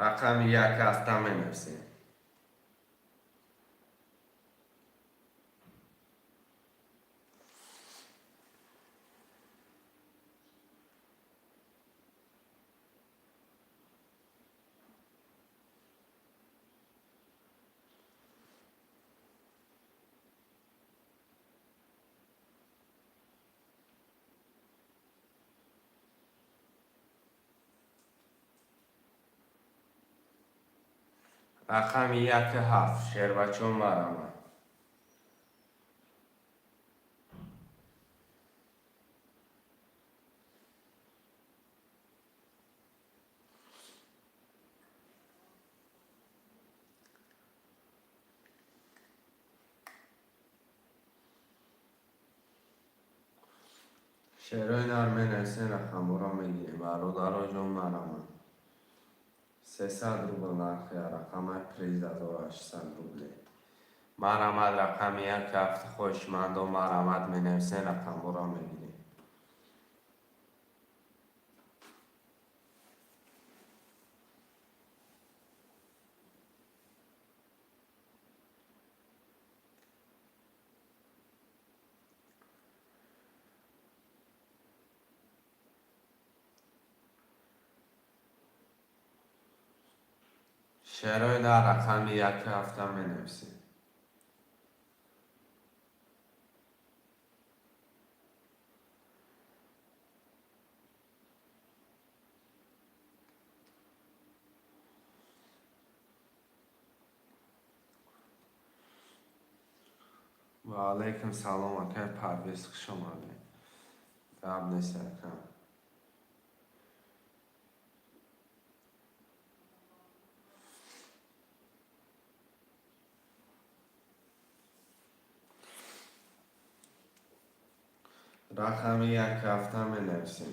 Рақами як ҳафта менависем. Рақами як ҳафт, шербачон, марамад. Шерои нар менависем, рақамҳоро мегирем, бародаро ҷон, марамад. 300 рубл нархи рақамаи приз 1800 рубле. Марамад, рақами як ҳафт, хоҳишмандо, марамад, менависем, рақамҳоро мегирем. Шерои нар рақами як ҳафта менависем. Ва алайкум салом, акай Парвиз, хуш омадед. Гап нест, ака. Рақами як ҳафта менависем.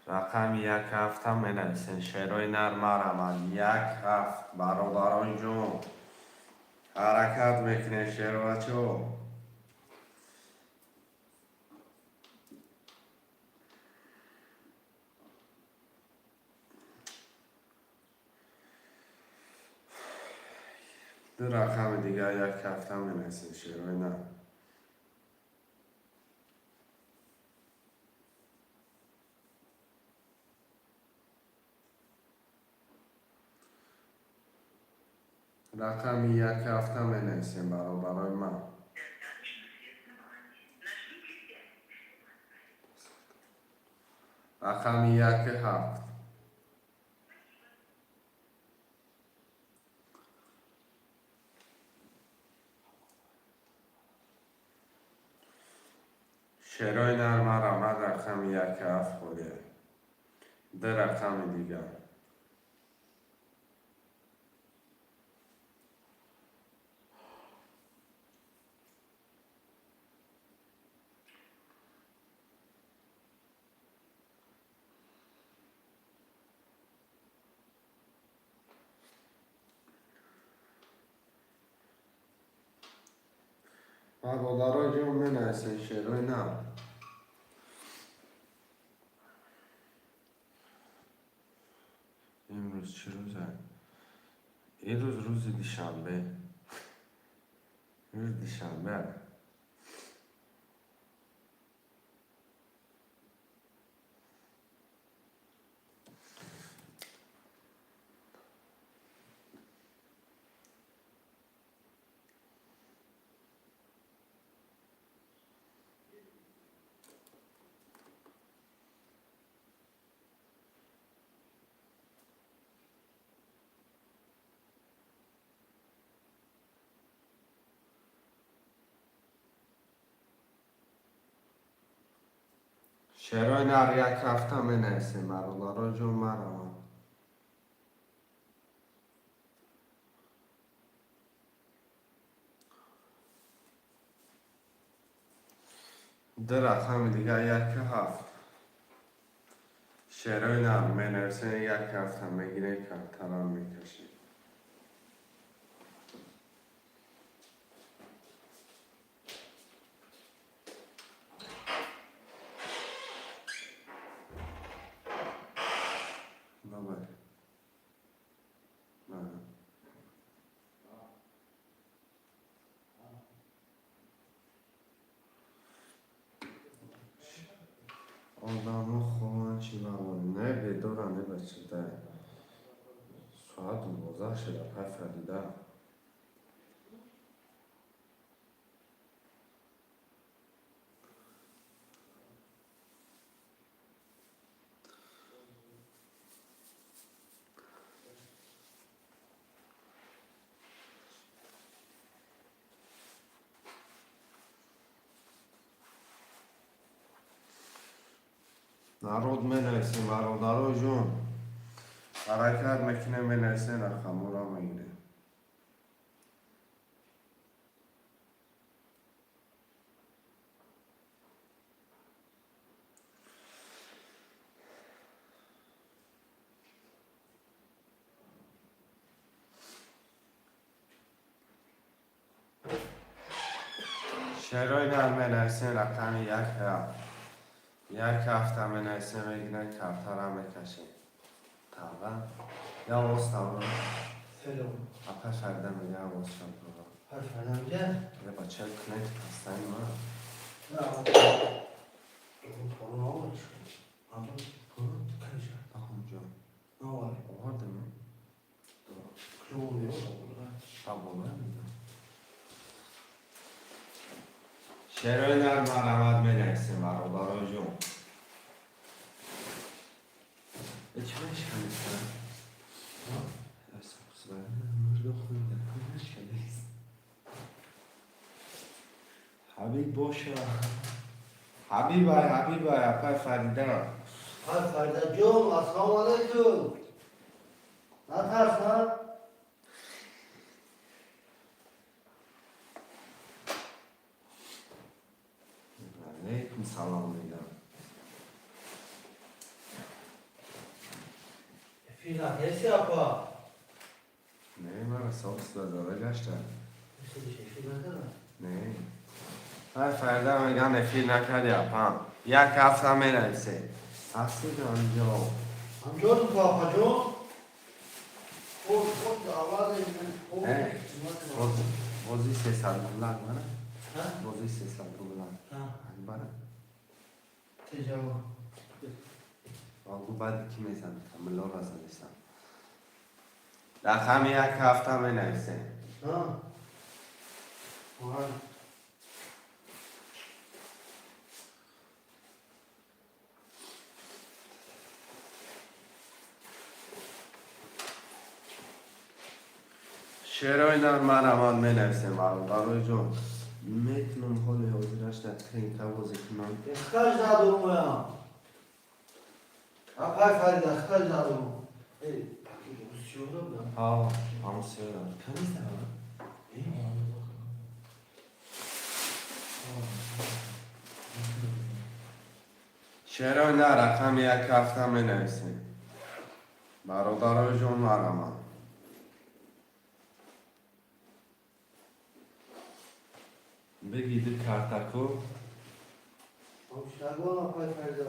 Рақами як ҳафта менависем. Шерои нар, марамад, як ҳафт, бародарон ҷон. Ҳаракат мекунем, шербачо. Ду рақами дигар як ҳафта менависем, шерои нар. Рақами як ҳафта менависем, бародарои ман. Рақами як ҳафт. Шерои нар, марҳамат, рақами як ҳафт холия, ду рақами дигар. Бародаро ҷон, менависен шерои нар. Имрӯз чӣ рӯза? Имрӯз рӯзи душанбе, имрӯз душанбе. Шерои нар, як ҳафта менависем, бародаро ҷон, марҳамат. Ду рақами дигар, яку ҳафт. Шерои нар менависем, як ҳафта мегирем, картарам мекашем. Давай. На. Одамо хобанд, чӣ бавон? Не, бедора, не, бачадай. Соат 12 шуда, пай Фарида. Народ, менависем, бародаро ҷон. Ҳаракат мекунем, менависем, рақамҳоро мегирем. Шерои нар менависем, рақами як ҳафт. Як ҳафта менависем, мегирем, картара мекашем. Тавба. Я овоз тавба. Hello. Апа Фарида мега, овоз шаб. Her Ferda gel. Я бача кунед пастани ма. Ya. Oğlum, ne var? Abi, kaç? Ахунҷон. Ne var? Овардем. Ne oluyor orada? Та боло мега. Шерои нар, марҳамат, менависем, бародаро ҷон. Чӣ мешканеста? Ҳабиб боша. Ҳабибай, ҳабибай, апай Фарида. Her Ferda Can, assalomu alaykum. Natarsan? Алейкум салом мегам. Fina, nesi apa? Не, мара соб зада гашта. Nesi bir şey mi? Не. Ай Фарида меган, эфир накарди, апам. Як ҳафта менависе. Ҳастид анҷо. Amcaoğlu bu apacığım. O, o dava o. Э, бози 300 рублак мана. Ha? Бози 300 рублак. Ha. Бара. Tecavüz. Ангу баъди ки мезанад? Милора задесам. Рақами як ҳафта менависем. Ha. Vay. Шерои нар, марҳамат, менависем, бародарои ҷон. Метунам ҳоли ҳозираш дар тринка бозӣ кунам. Ихтаж надорум оям. Апай Фарида, ихтаж надорум. Эй, паки сиёда будам. Ҳа, ҳамон сиёда. Каниста? Эй. Шерои на рақами як ҳафта менависем. Бародарои ҷон, марҳамат. Бигиди картаку. Ҳамшагон, апай Фарида.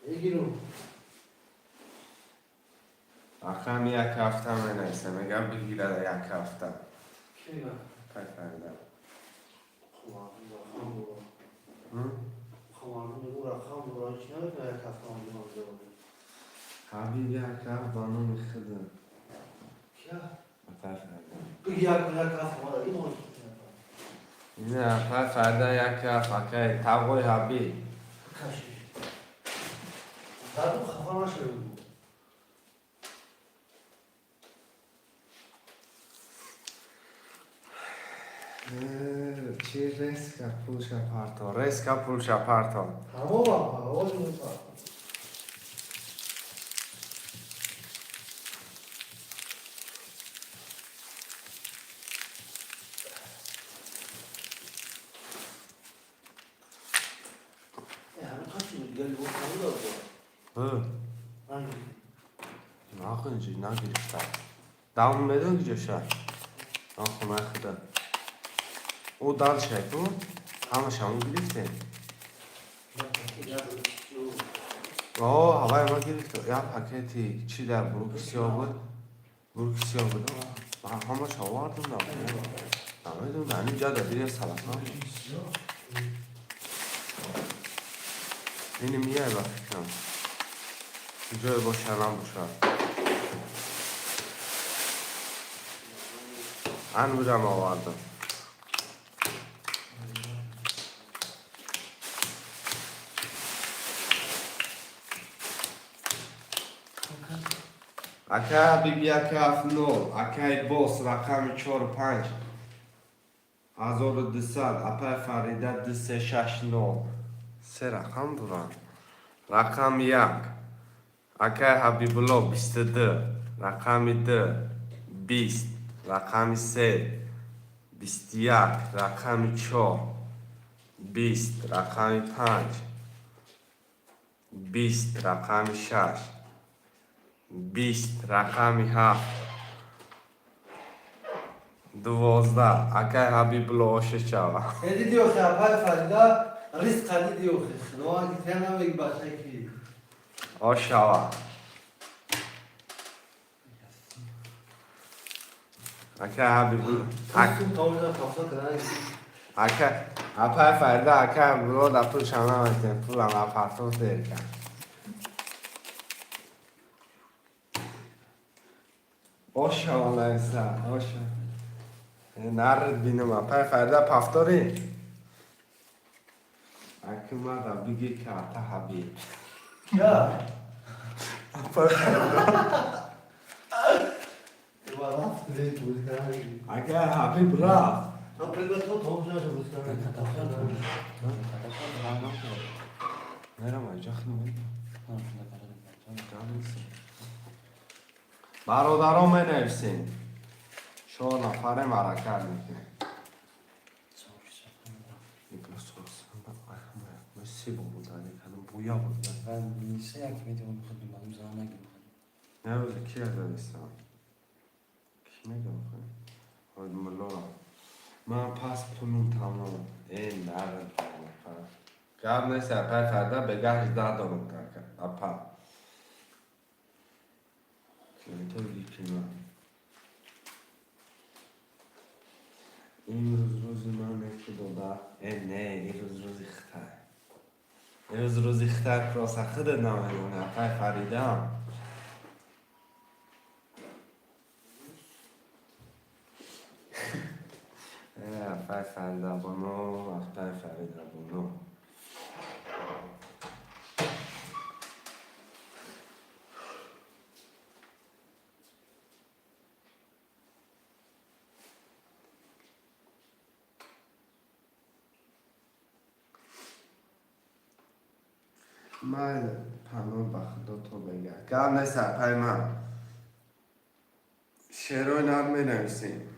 Эгиру. Рақами як ҳафта менависем. Мегам бигирад як ҳафта. Ки мега? Апай Фарида. Хумардум рақам дора. М? Хумардум мегу рақам дора. Чи намекунад як ҳафта онҷо маза. Ҳабиб, як ҳафт ба номи худа. Кия? Апай Фарида. Биги як ҳафта омада. Ин он. Ина, апай Фарида, як ҳафт, акай тағои Ҳабиб. Кашиш. Дардум хафа нашавед. Чи резко пулша парто, резко пулша парто. Тамом апа, овози мепар. Э, ҳамин қасди дигар либос набудад бо. Ҳ, Нагирифтӣ. нахунҷи нагирифта. Давм медон гиҷоша? Нахунаи худа. Ӯ дальше ку? Ҳамаша мо гирифтем. Як пакет, як чиз. О, ҳавай ма гирифтем. Як пакети чи дар буруки сиёҳ буд? Буруки сиёҳ буд. Ман ҳамаша овардум, намедонам, ҳамин ҷада дигар салафан. Ини мияй ба фикрам. Ҷое боша, набоша. Ан будам овардам. Ака Ҳабиб, як ҳафт нол, акаи бос рақами чору панҷ 1200, апаи Фарида 2360. Се рақам доранд. Рақами як акаи Ҳабибулло 22, рақами ду 20, рақами се 21, рақами чор 20, рақами панҷ 20, рақами шаш 20, рақами ҳафт 12. Акаи Ҳабибулло, оше шава. Э, диди охи, апай Фарида, ризқа диди охи. Худованд ки тя намеги бача ки. Ош шава. Акаи Ҳабибулло. Сум тавоҷа пафта кардан. Ака, апаи Фарида, акаи Ҳабибулло да пулшам наметем, пулам апартов дер кард. Ош шава, нависа, ош шава. Нарид бинам, апаи Фарида пафторӣ? Аки мада биги карта Ҳабиб. Кия? Апаи Фарида. Ва рафт дид буд кардан. Акаи Ҳабиб рафт. Например, то тавоҷа буд кардан. Мерам айҷа худам. Бародарон, менависем. Чор нафарем, ҳаракат мекунем. Се бор удалить кардам, буя буд. Не, ӯзи ки задистам? Ки мегам охи? Ҳоид мулло. Ман пас пулум тамом. Э, нарад. Гап нест, апай Фарда, бегаҳ 18 дорум апа. Клиентой випима. Имрӯз рӯзи ман нест, дода. Э, не, имрӯз рӯзи хитай. Имрӯз рӯзи хитай, просто худат намедонӣ, апай Фарида. Э, апай Фарида боно, апай Фарида боно. Майли, паноҳ ба худо, то бега. Гап нест, апай ман. Шерои нар менависем.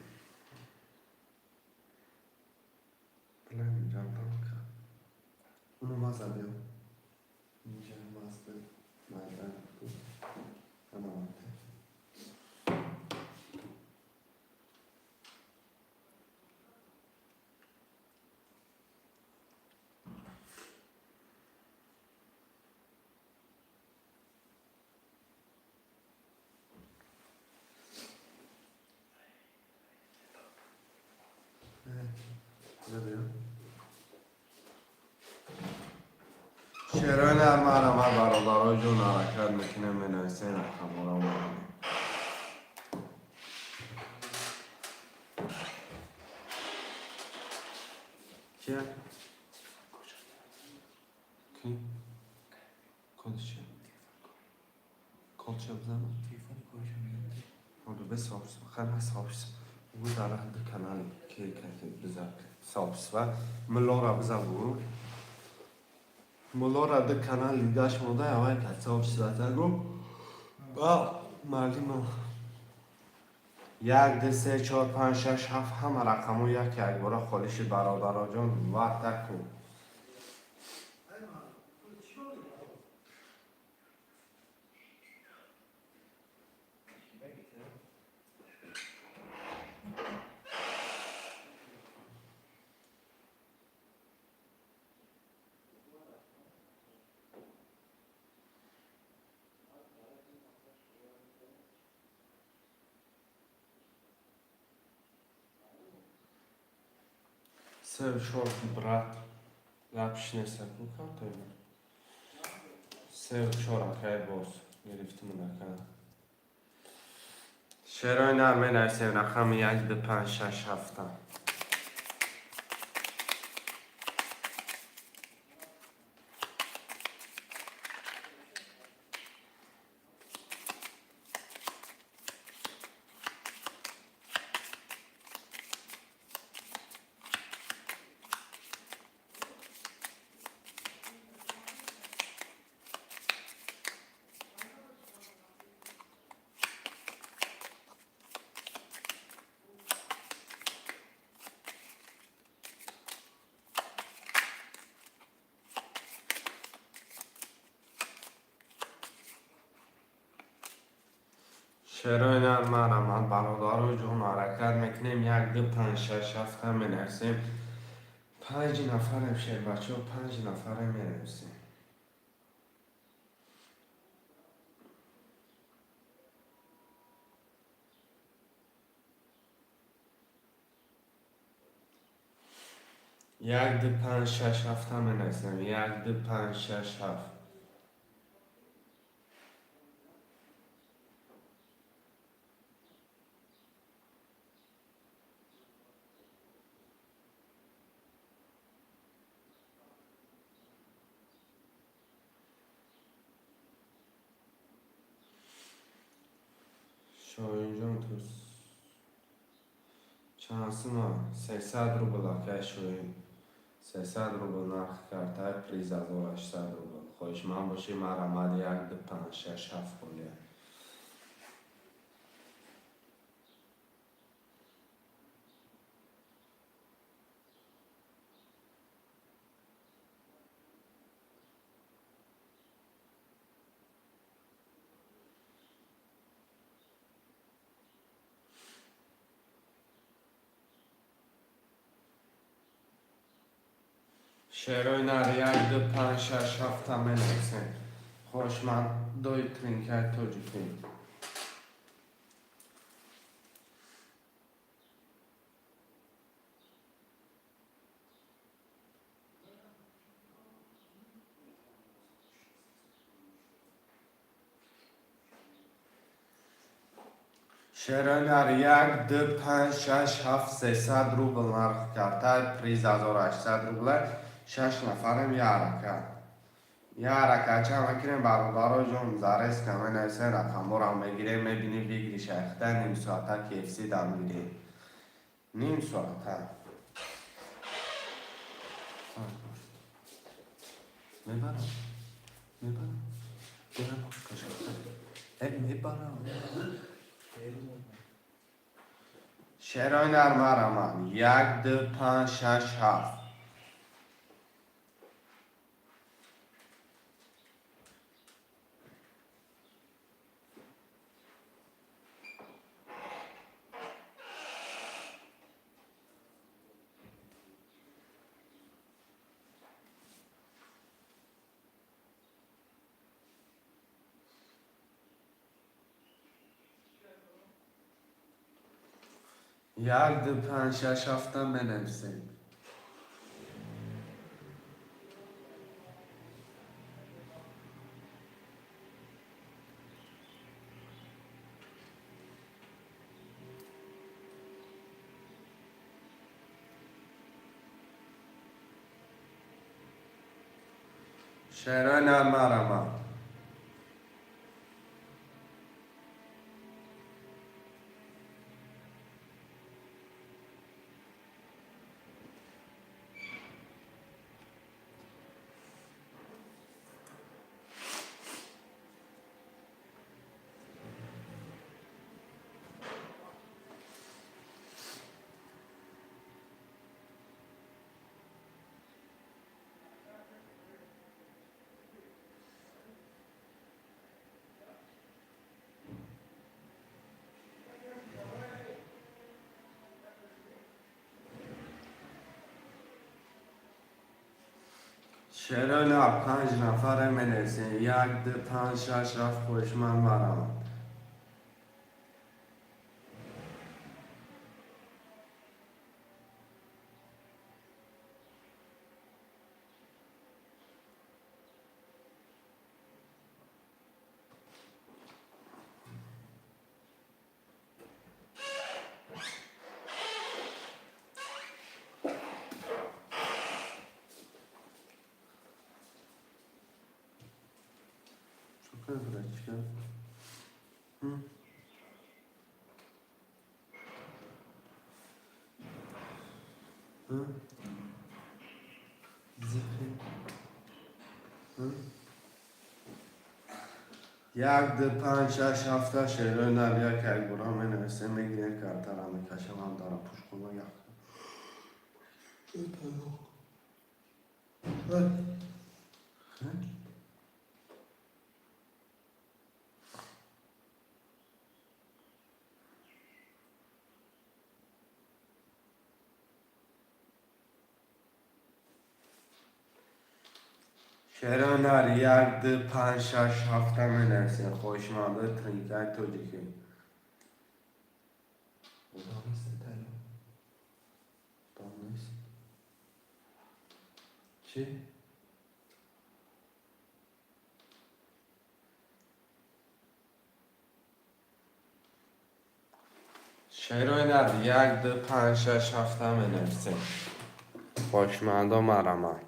Билам инҷам банка. Уно маза биё. Инҷа мазда майдан. Ана. Шерои нар марама, бародаро ҷон, ҳаракат мекунем, менависем рақамҳоро, мебинем. Кия? Ки? Код чи? Код ча бизанам? Ҳоду бе сообщество, хай сообщество. Бу дар ҳадди канали ки кати биза сообщество. Милора биза бу. Мулора ду канал лидаш монда, авай кат сообщество загу. Ба муаллима. Як, ду, се, чор, панҷ, шаш, ҳафт, ҳама рақамҳо як якбора холӣ шуд, бародароҷон, вақт таку. Се, чор, брат. Гапш нест, ку камтар. Се, чор, акай боз гирифтим ака. Шерои нар менависем рақами як, ду, панҷ, шаш, ҳафта. Шерои нар марама, бародаро ҷон, ҳаракат мекунем, як, ду, панҷ, шаш, ҳафта менависем. Панҷ нафарем, шербачаҳо, панҷ нафарем, менависем. Як, ду, панҷ, шаш, ҳафта менависем. Як, ду, панҷ, шаш, ҳафт. Шоҳинҷон, ту чанд сума? 300 рубл, акай Шоҳин. 300 рубл нархи картаи приз 1800 рубл. Хоҳишманд бошӣ, марҳамат, як, ду, панҷ, шаш, ҳафт холия. Шерои нар, як, ду, панҷ, шаш, ҳафта менависем. Хоҳишмандои тринкаи тоҷикӣ. Шерои нар, як, ду, панҷ, шаш, ҳафт, 300 рубл нархи картаи приз 1800 рубла. Шаш нафарем, як ҳаракат. Як ҳаракат чанд мекунем, бародаро ҷон, зарезка менависем, рақамҳоро мегирем, мебинем, выигрыш айхта ним соата KFC дам гирем. Ним соата. Мебарам. Мебарам. Берам кашам. Мебарам. Шерои нар марҳамат. Як, ду, панҷ, шаш, ҳафт. Як, ду, панҷ, шаш, ҳафта менависем. Шерои нар марҳамат. Шерои нар панҷ нафаре менависем. Як, ду, панҷ, шаш, ҳафт. Хоҳишманд марҳамат. Чё, Як, ду, панҷ, шаш, ҳафта. Шерои нар як як бора менависем, мегирем, картара мекашам, ҳам дара пушкуна як. Шерои нар як, ду, панҷ, шаш, ҳафта менависем. Хоҳишмандои тринкаи тоҷикӣ. Одам нест, тайёр. Одам нест. Чӣ? Шерои нар як, ду, панҷ, шаш, ҳафта менависем. Хоҳишмандо марҳамат.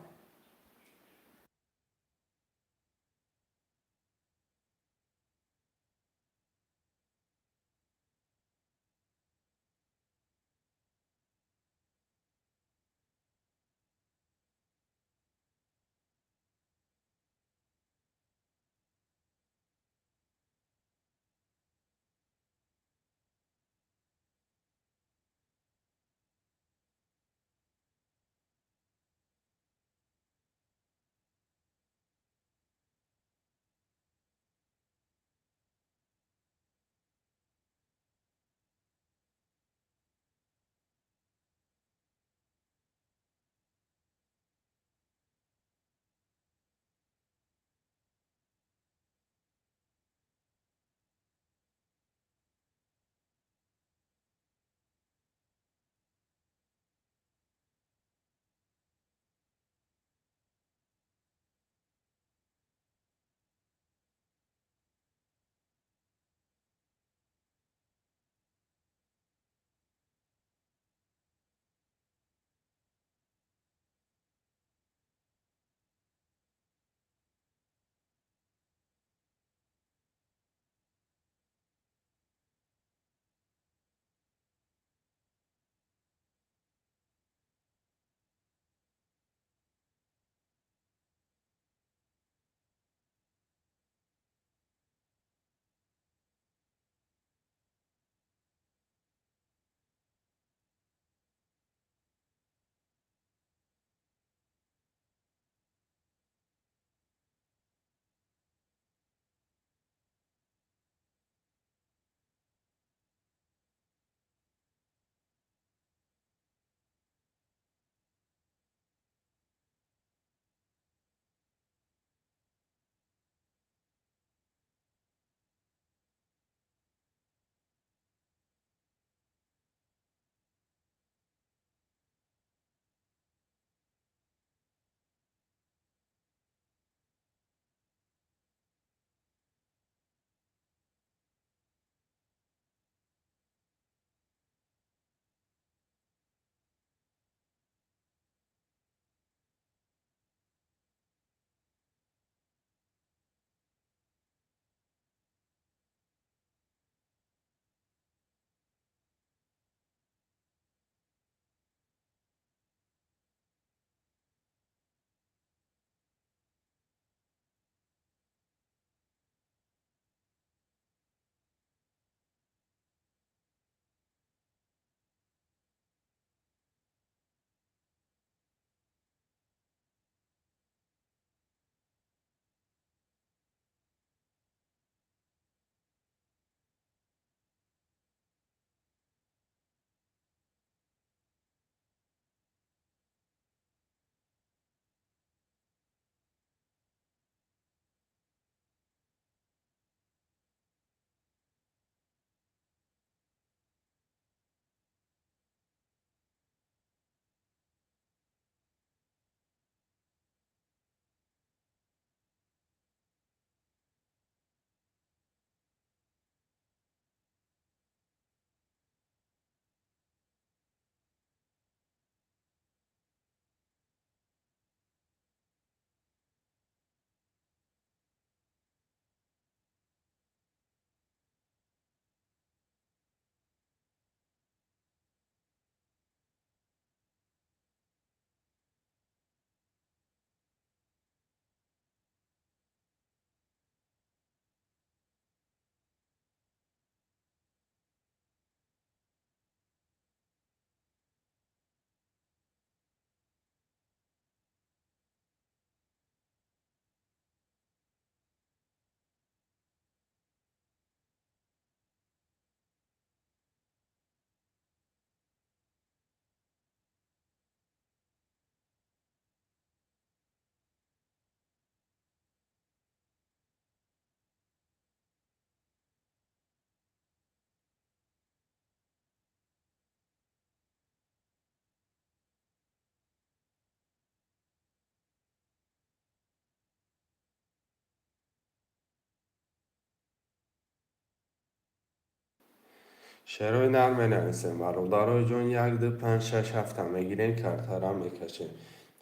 Шерои нар менависем, бародарои ҷон, як, ду, панҷ, шаш, ҳафта мегирем, картара мекашем.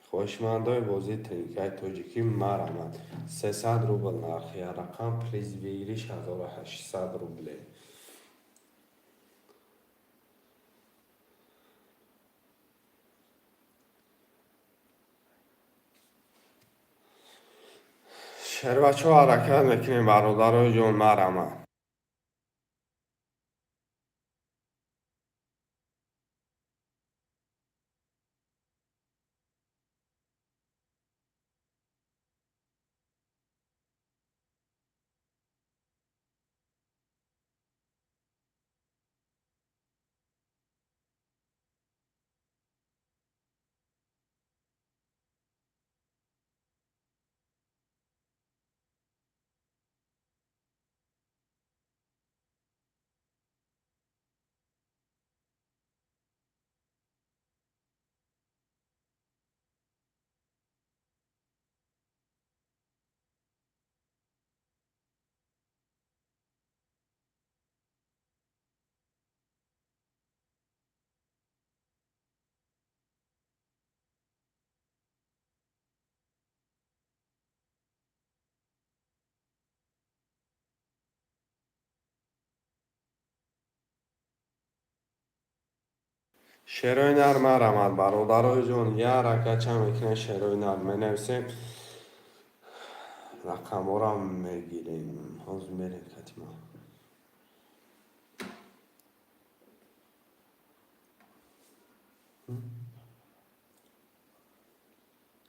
Хоҳишмандои бозии тринкаи тоҷикӣ, марамад. 300 рубл нархи як рақам, приз выигрыш 1800 рубле. Шербачо, ҳаракат мекунем, бародарои ҷон, марамад. Шерои нар, марамад, бародарои ҷон, як ҳаракат чанд мекунем, шерои нар менависем, рақамҳоро мегирем. Ҳозир мерем катима.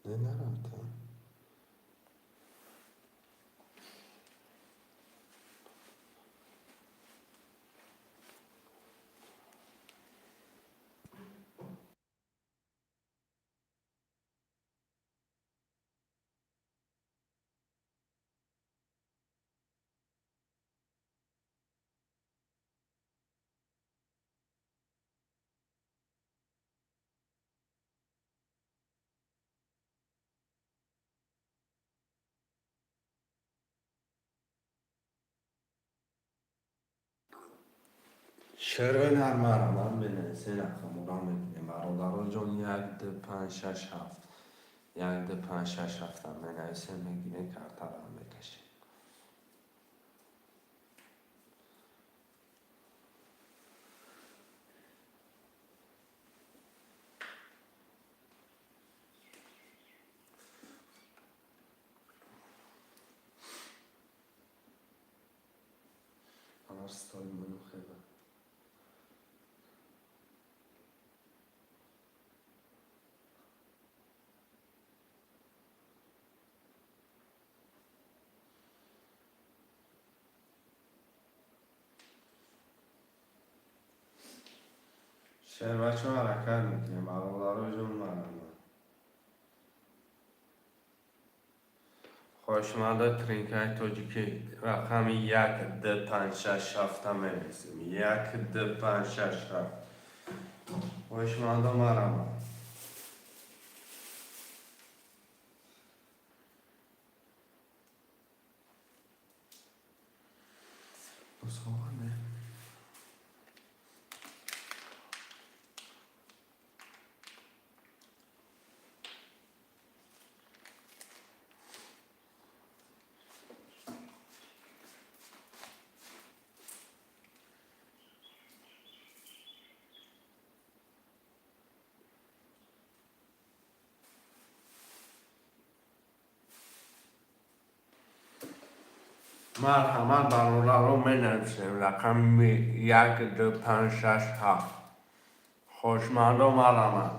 Не, нарафтам. Шерои нар, марамад, менависем, рақамҳоро мегирем, бародарои ҷон, як, ду, панҷ, шаш, ҳафт. Як, ду, панҷ, шаш, ҳафта менависем, мегирем, картаро мекашем. Столь хеба. Шербачо, ҳаракат мекунем, бародарои ҷон, марамад. Хоҳишмандои тринкаи тоҷикӣ, рақами як, ду, панҷ, шаш, ҳафта менависем. Як, ду, панҷ, шаш, ҳафт. Хоҳишмандо, марамад. Босховане. Марҳамат, бародаро, менависем рақами як, ду, панҷ, шаш, ҳафт. Хоҳишмандо, марамад.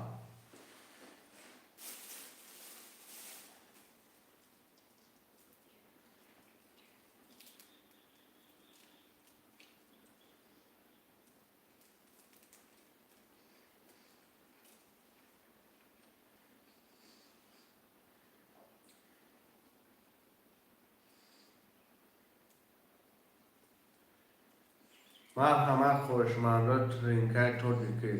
Марҳамат, хоҳишмандо, тринкаи тоҷикӣ.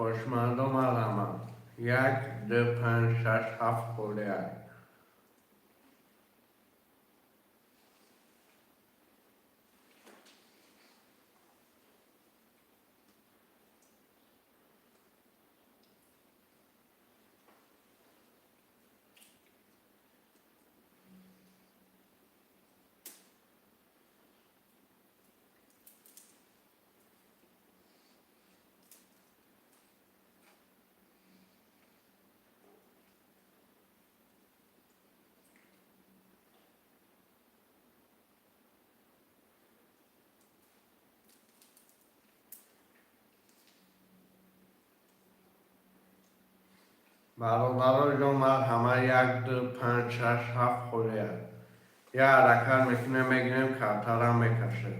Хоҳишмандо, марҳамат. Як, ду, панҷ, шаш, ҳафт холиай. Бародаро ҷон, марҳамат, як, ду, панҷ, шаш, ҳафт холиай. Як ҳаракат мекунем, мегирем, картарам мекашем.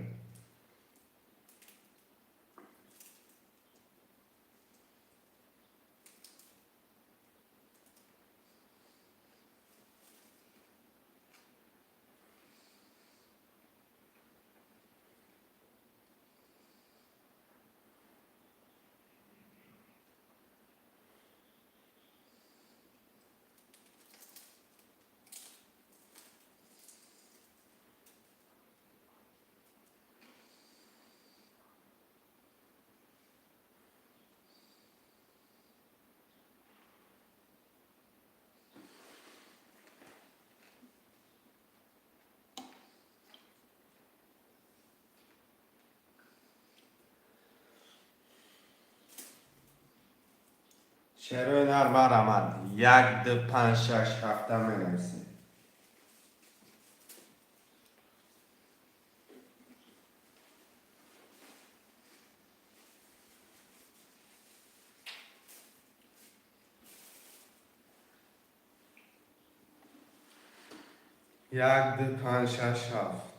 Шерои нар, марҳамат, як, ду, панҷ, шаш, ҳафта менависем. Як, ду, панҷ, шаш, ҳафт.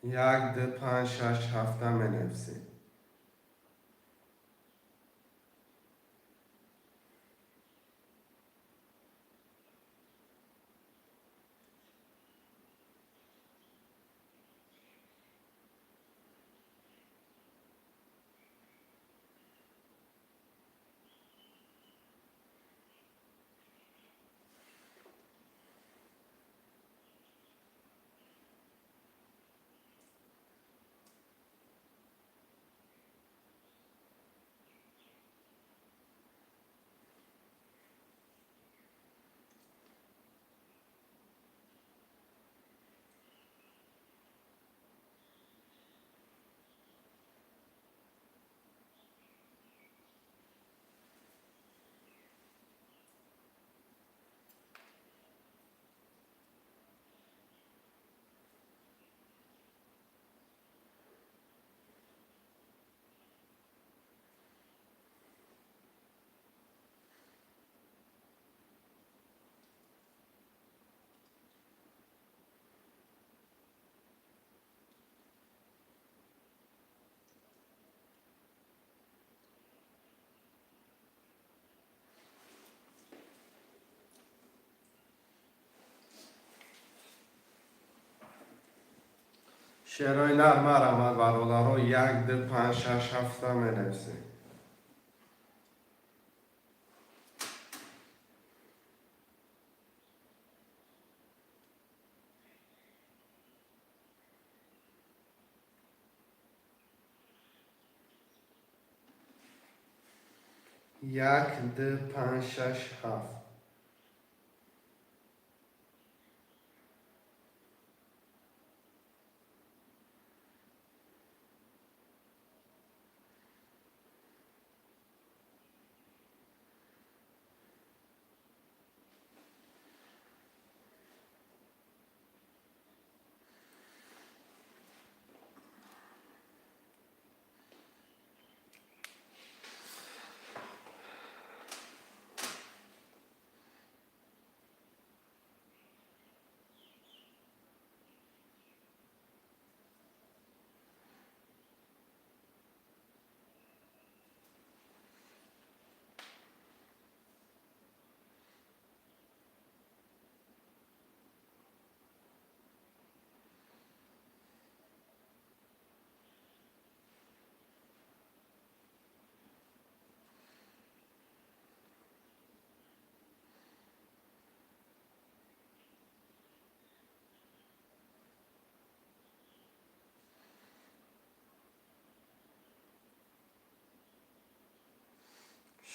Як, ду, панҷ, шаш, ҳафта менависем. Шерои нар, марҳамат, бародаро, як, ду, панҷ, шаш, ҳафта менависем. Як, ду, панҷ, шаш, ҳафт.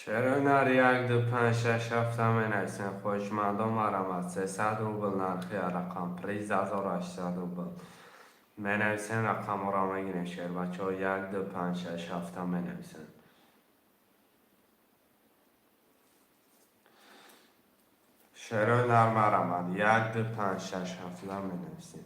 Шерои нар 1, 2, 5, 6, 7 менависем. Хоҳишмандон, марҳамат. 300 рубл нархи рақам, приз 1800 рубл. Менависем, рақамҳоро мегирем, шербачаҳо. 1, 2, 5, 6, 7 менависем. Шерои нар, марҳамат. 1, 2, 5, 6, 7 менависем.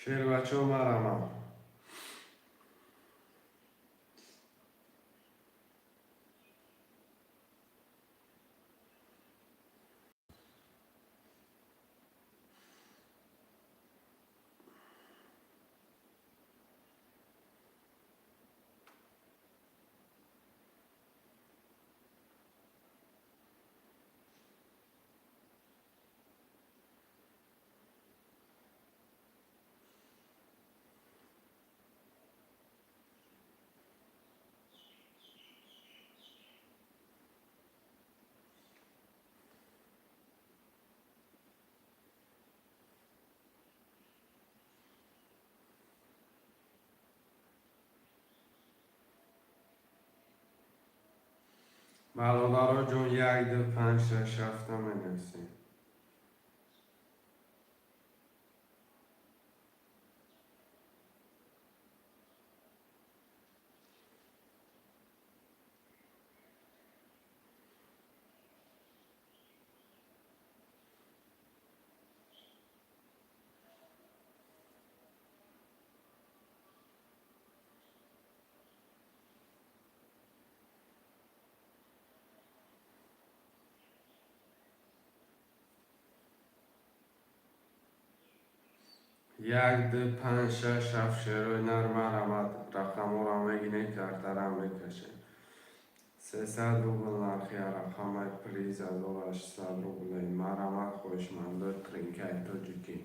Шербачаҳо, марҳамат. Бародаро ҷон, 1, 2, 5, 6, 7 менависем. 1, 2, 5, 6, 7. Шерои нар, марҳамат. Рақамҳоро мегирем, картара мекашем. 300 рубл нархи рақамай, приз 1800 рублей. Марҳамат, хоҳишмандои тринкаи тоҷикӣ.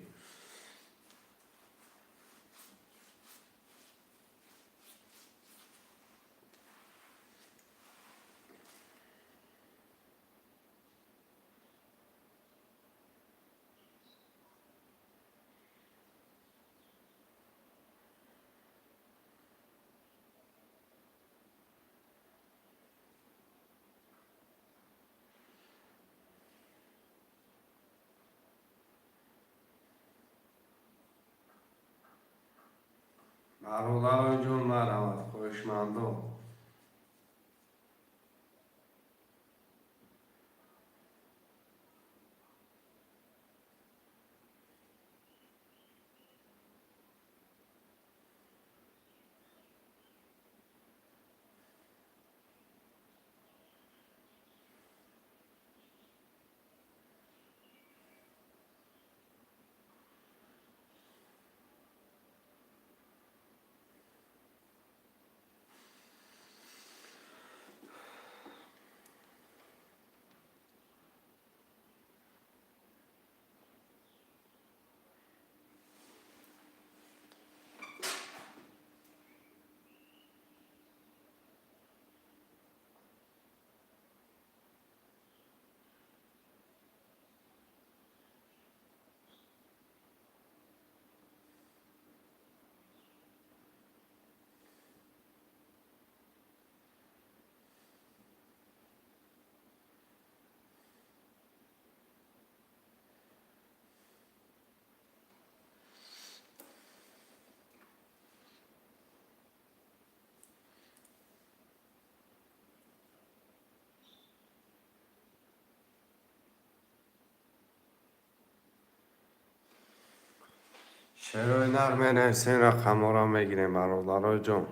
Бародаро ҷон, марҳамат, хоҳишмандо. Шерои нар менависем, рақамҳоро мегирем, бародаро ҷон.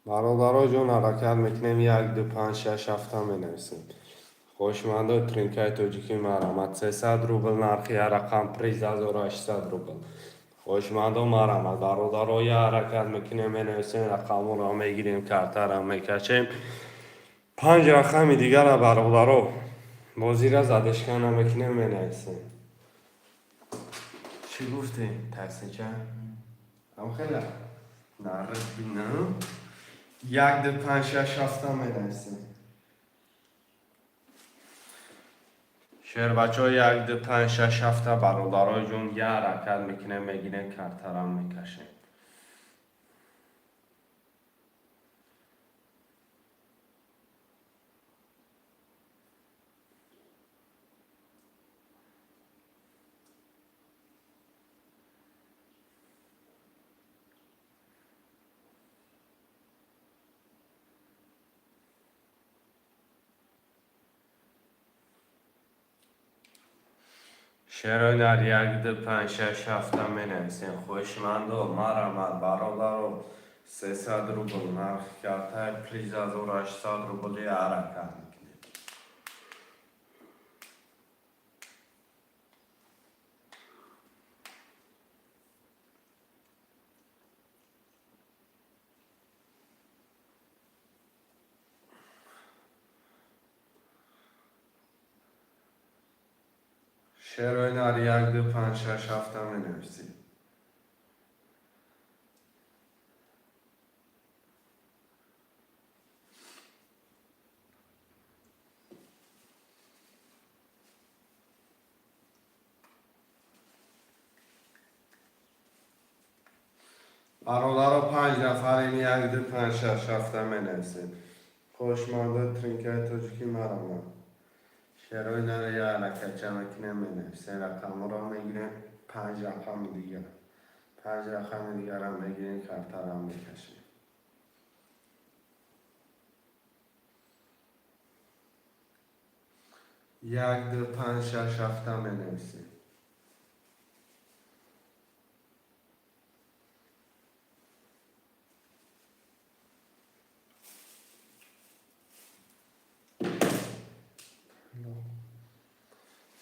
Бародаро ҷон, ҳаракат мекунем, як, ду, панҷ, шаш, ҳафта менависем. Хоҳишмандои тринкаи тоҷикӣ, марҳамат. 300 рубл нархи як рақам, приз 1800 рубл. Хоҳишмандо, марҳамат. Бародаро, я ҳаракат мекунем, менависем, рақамҳоро мегирем, картаро мекашем. Панҷ рақами дигара, бародаро, бозира задержка намекунем, менависем. Чӣ гуфтем, таксича? Ам хела нарх бинам. Як, ду, панҷ, шаш, ҳафта менависем. Шербачаҳо, як, ду, панҷ, шаш, ҳафта, бародарои ҷон, я ҳаракат мекунем, мегирем, картарам мекашем. Шерои нар, як, ду, панҷ, шаш, ҳафта менависем. Хоҳишмандо, марҳамат, бародаро, 300 рубл нархи картаи, приз 1800 рубли, ҳаракат мекунем. Шерои нар, як, ду, панҷ, шаш, ҳафта менависем. Бародаро, панҷ нафарем, як, ду, панҷ, шаш, ҳафта менависем. Хоҳишмандои тринкаи тоҷикӣ, марҳамат. Шерои нара я ҳаракатча мекунем, менависем, рақамҳоро мегирем, панҷ рақами дигар. Панҷ рақами дигарам мегирем, картарам мекашем. Як, ду, панҷ, шаш, ҳафта менависем.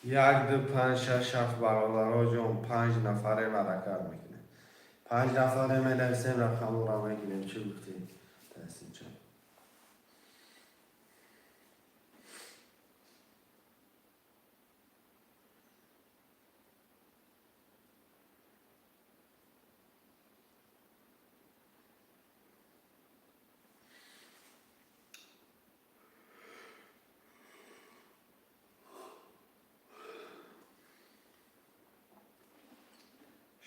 Як, ду, панҷ, шаш, ҳафт, бародаро ҷон, панҷ нафарем, ҳаракат мекунем. Панҷ нафаре менависем, рақамҳоро мегирем. Чӣ гуфтӣ, Таҳсинҷон?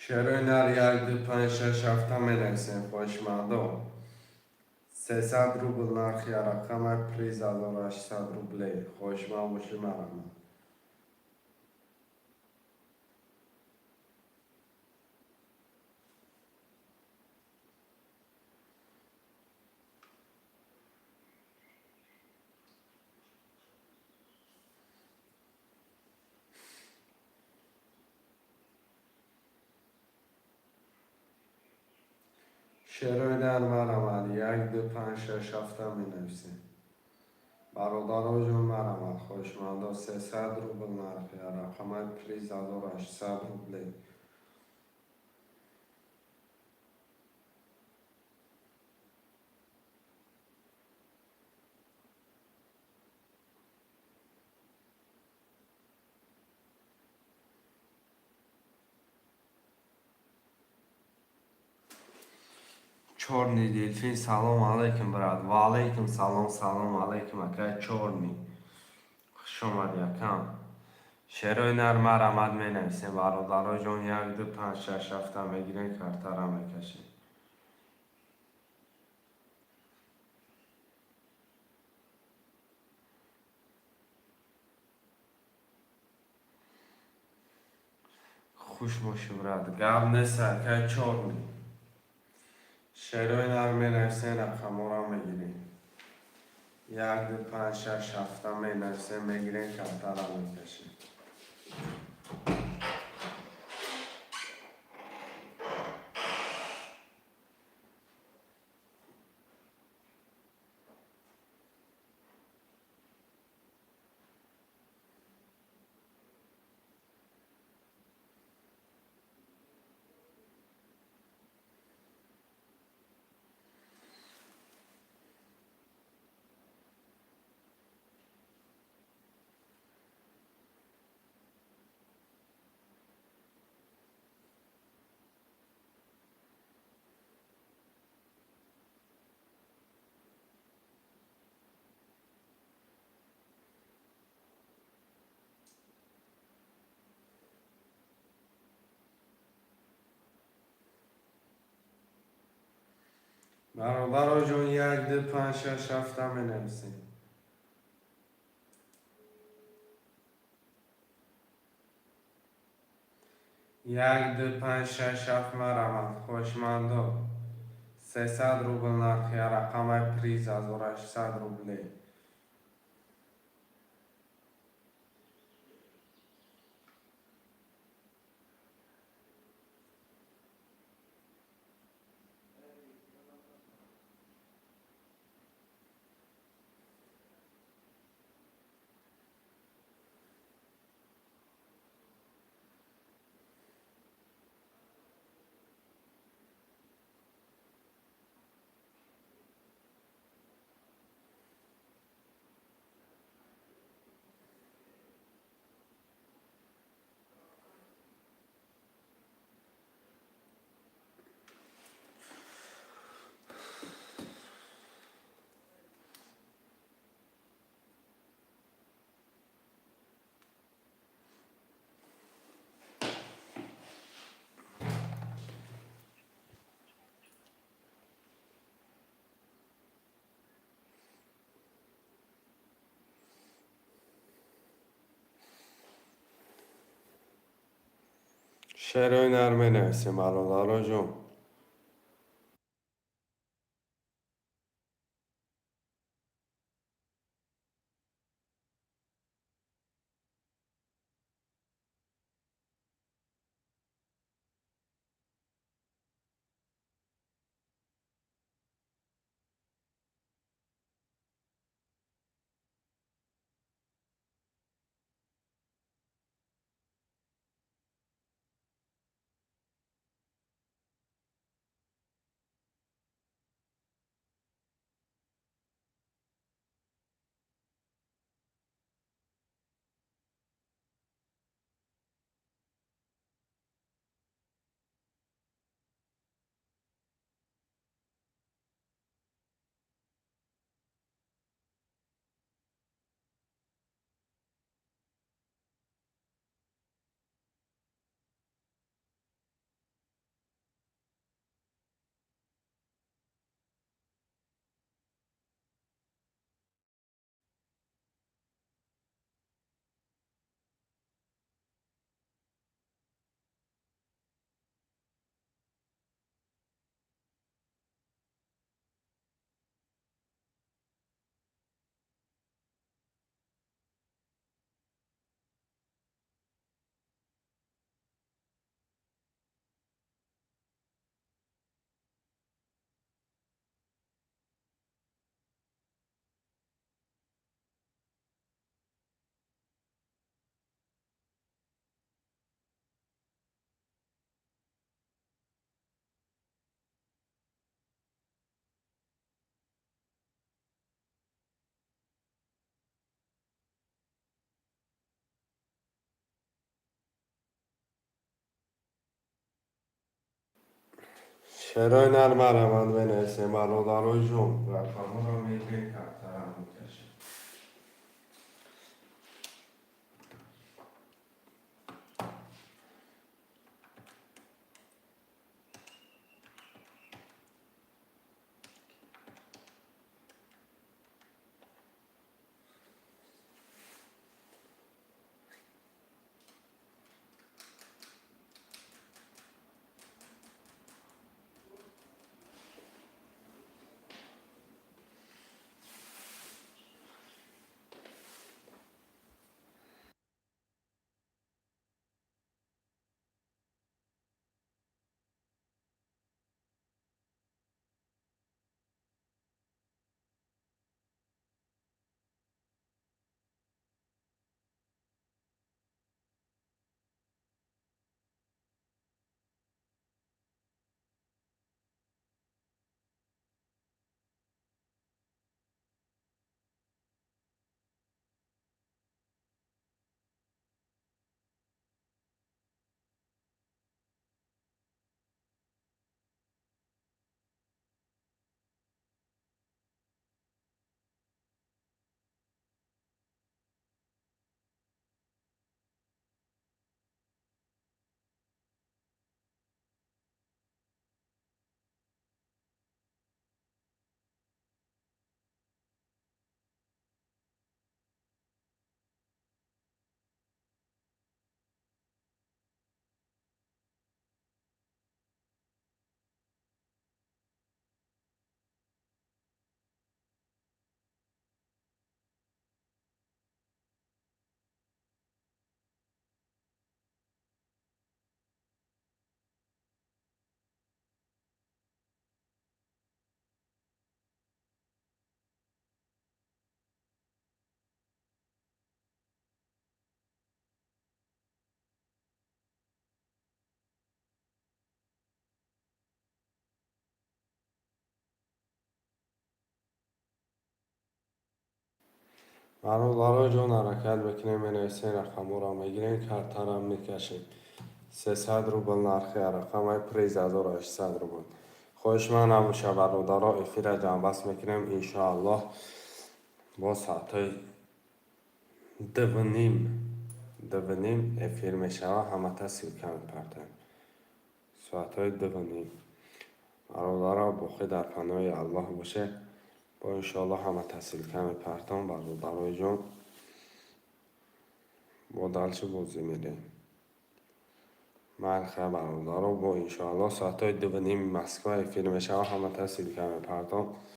Шерои нар, як, ду, панҷ, шаш, ҳафта менависем, хоҳишмандо. 300 рубл нархи рақама, приз 1800 рубле. Хоҳишманд бошӣ, марҳамат. Шерои нар, марҳамат, як, ду, панҷ, шаш, ҳафта менависем. Бародаро ҷон, марҳамат, хоҳишмандо, 300 рубл нархи рақамаи, приз 1800 рубле. Чёрный дельфин, салом алейкум, брат. Ва алейкум салом, салом алейкум, акай Чёрный. Хуш омадӣ, акам. Шерои нар, марҳамат, менависем, бародаро ҷон, як, ду, панҷ, шаш, ҳафта мегирем, картара мекашем. Хуш бошӣ, брат. Гап нест, акай Чёрный. Шерои нар менависем, рақамҳоро мегирем. Як, ду, панҷ, шаш, ҳафта менависем, мегирем, картара мекашем. Бародаро ҷон, як, ду, панҷ, шаш, ҳафта менависем. Як, ду, панҷ, шаш, ҳафт, марамад, хоҳишмандо. 300 рубл нархи рақамай, приз 1800 рубле. Шерои нар менависем, бародаро ҷон. Шерои нар марамад менависем, бародаро ҷон. Рақамҳоро мегирем, картара мекашем. Бародаро ҷон, ҳаракат мекунем, менависем, рақамҳоро мегирем, картарам мекашем. 300 рубл нархи рақамаи приз, 1800 рубл. Хоҳишманд набоша, бародаро, эфира ҷамъбаст мекунем. Иншоаллоҳ, бо соатҳои 2:30, 2:30 эфир мешавад. Ҳамата ссылка мепартоем соатҳои 2:30. Бародаро, боқӣ дар паноҳи Аллоҳ боше. Бо иншоаллоҳ ҳамата ссылка мепартом. Бародарои ҷон, бо дальше бозӣ мерем. Майли, хай, бародаро, бо иншоаллоҳ соатҳои 2:30 Москва эфир мешавад. Ҳамата ссылка мепартом.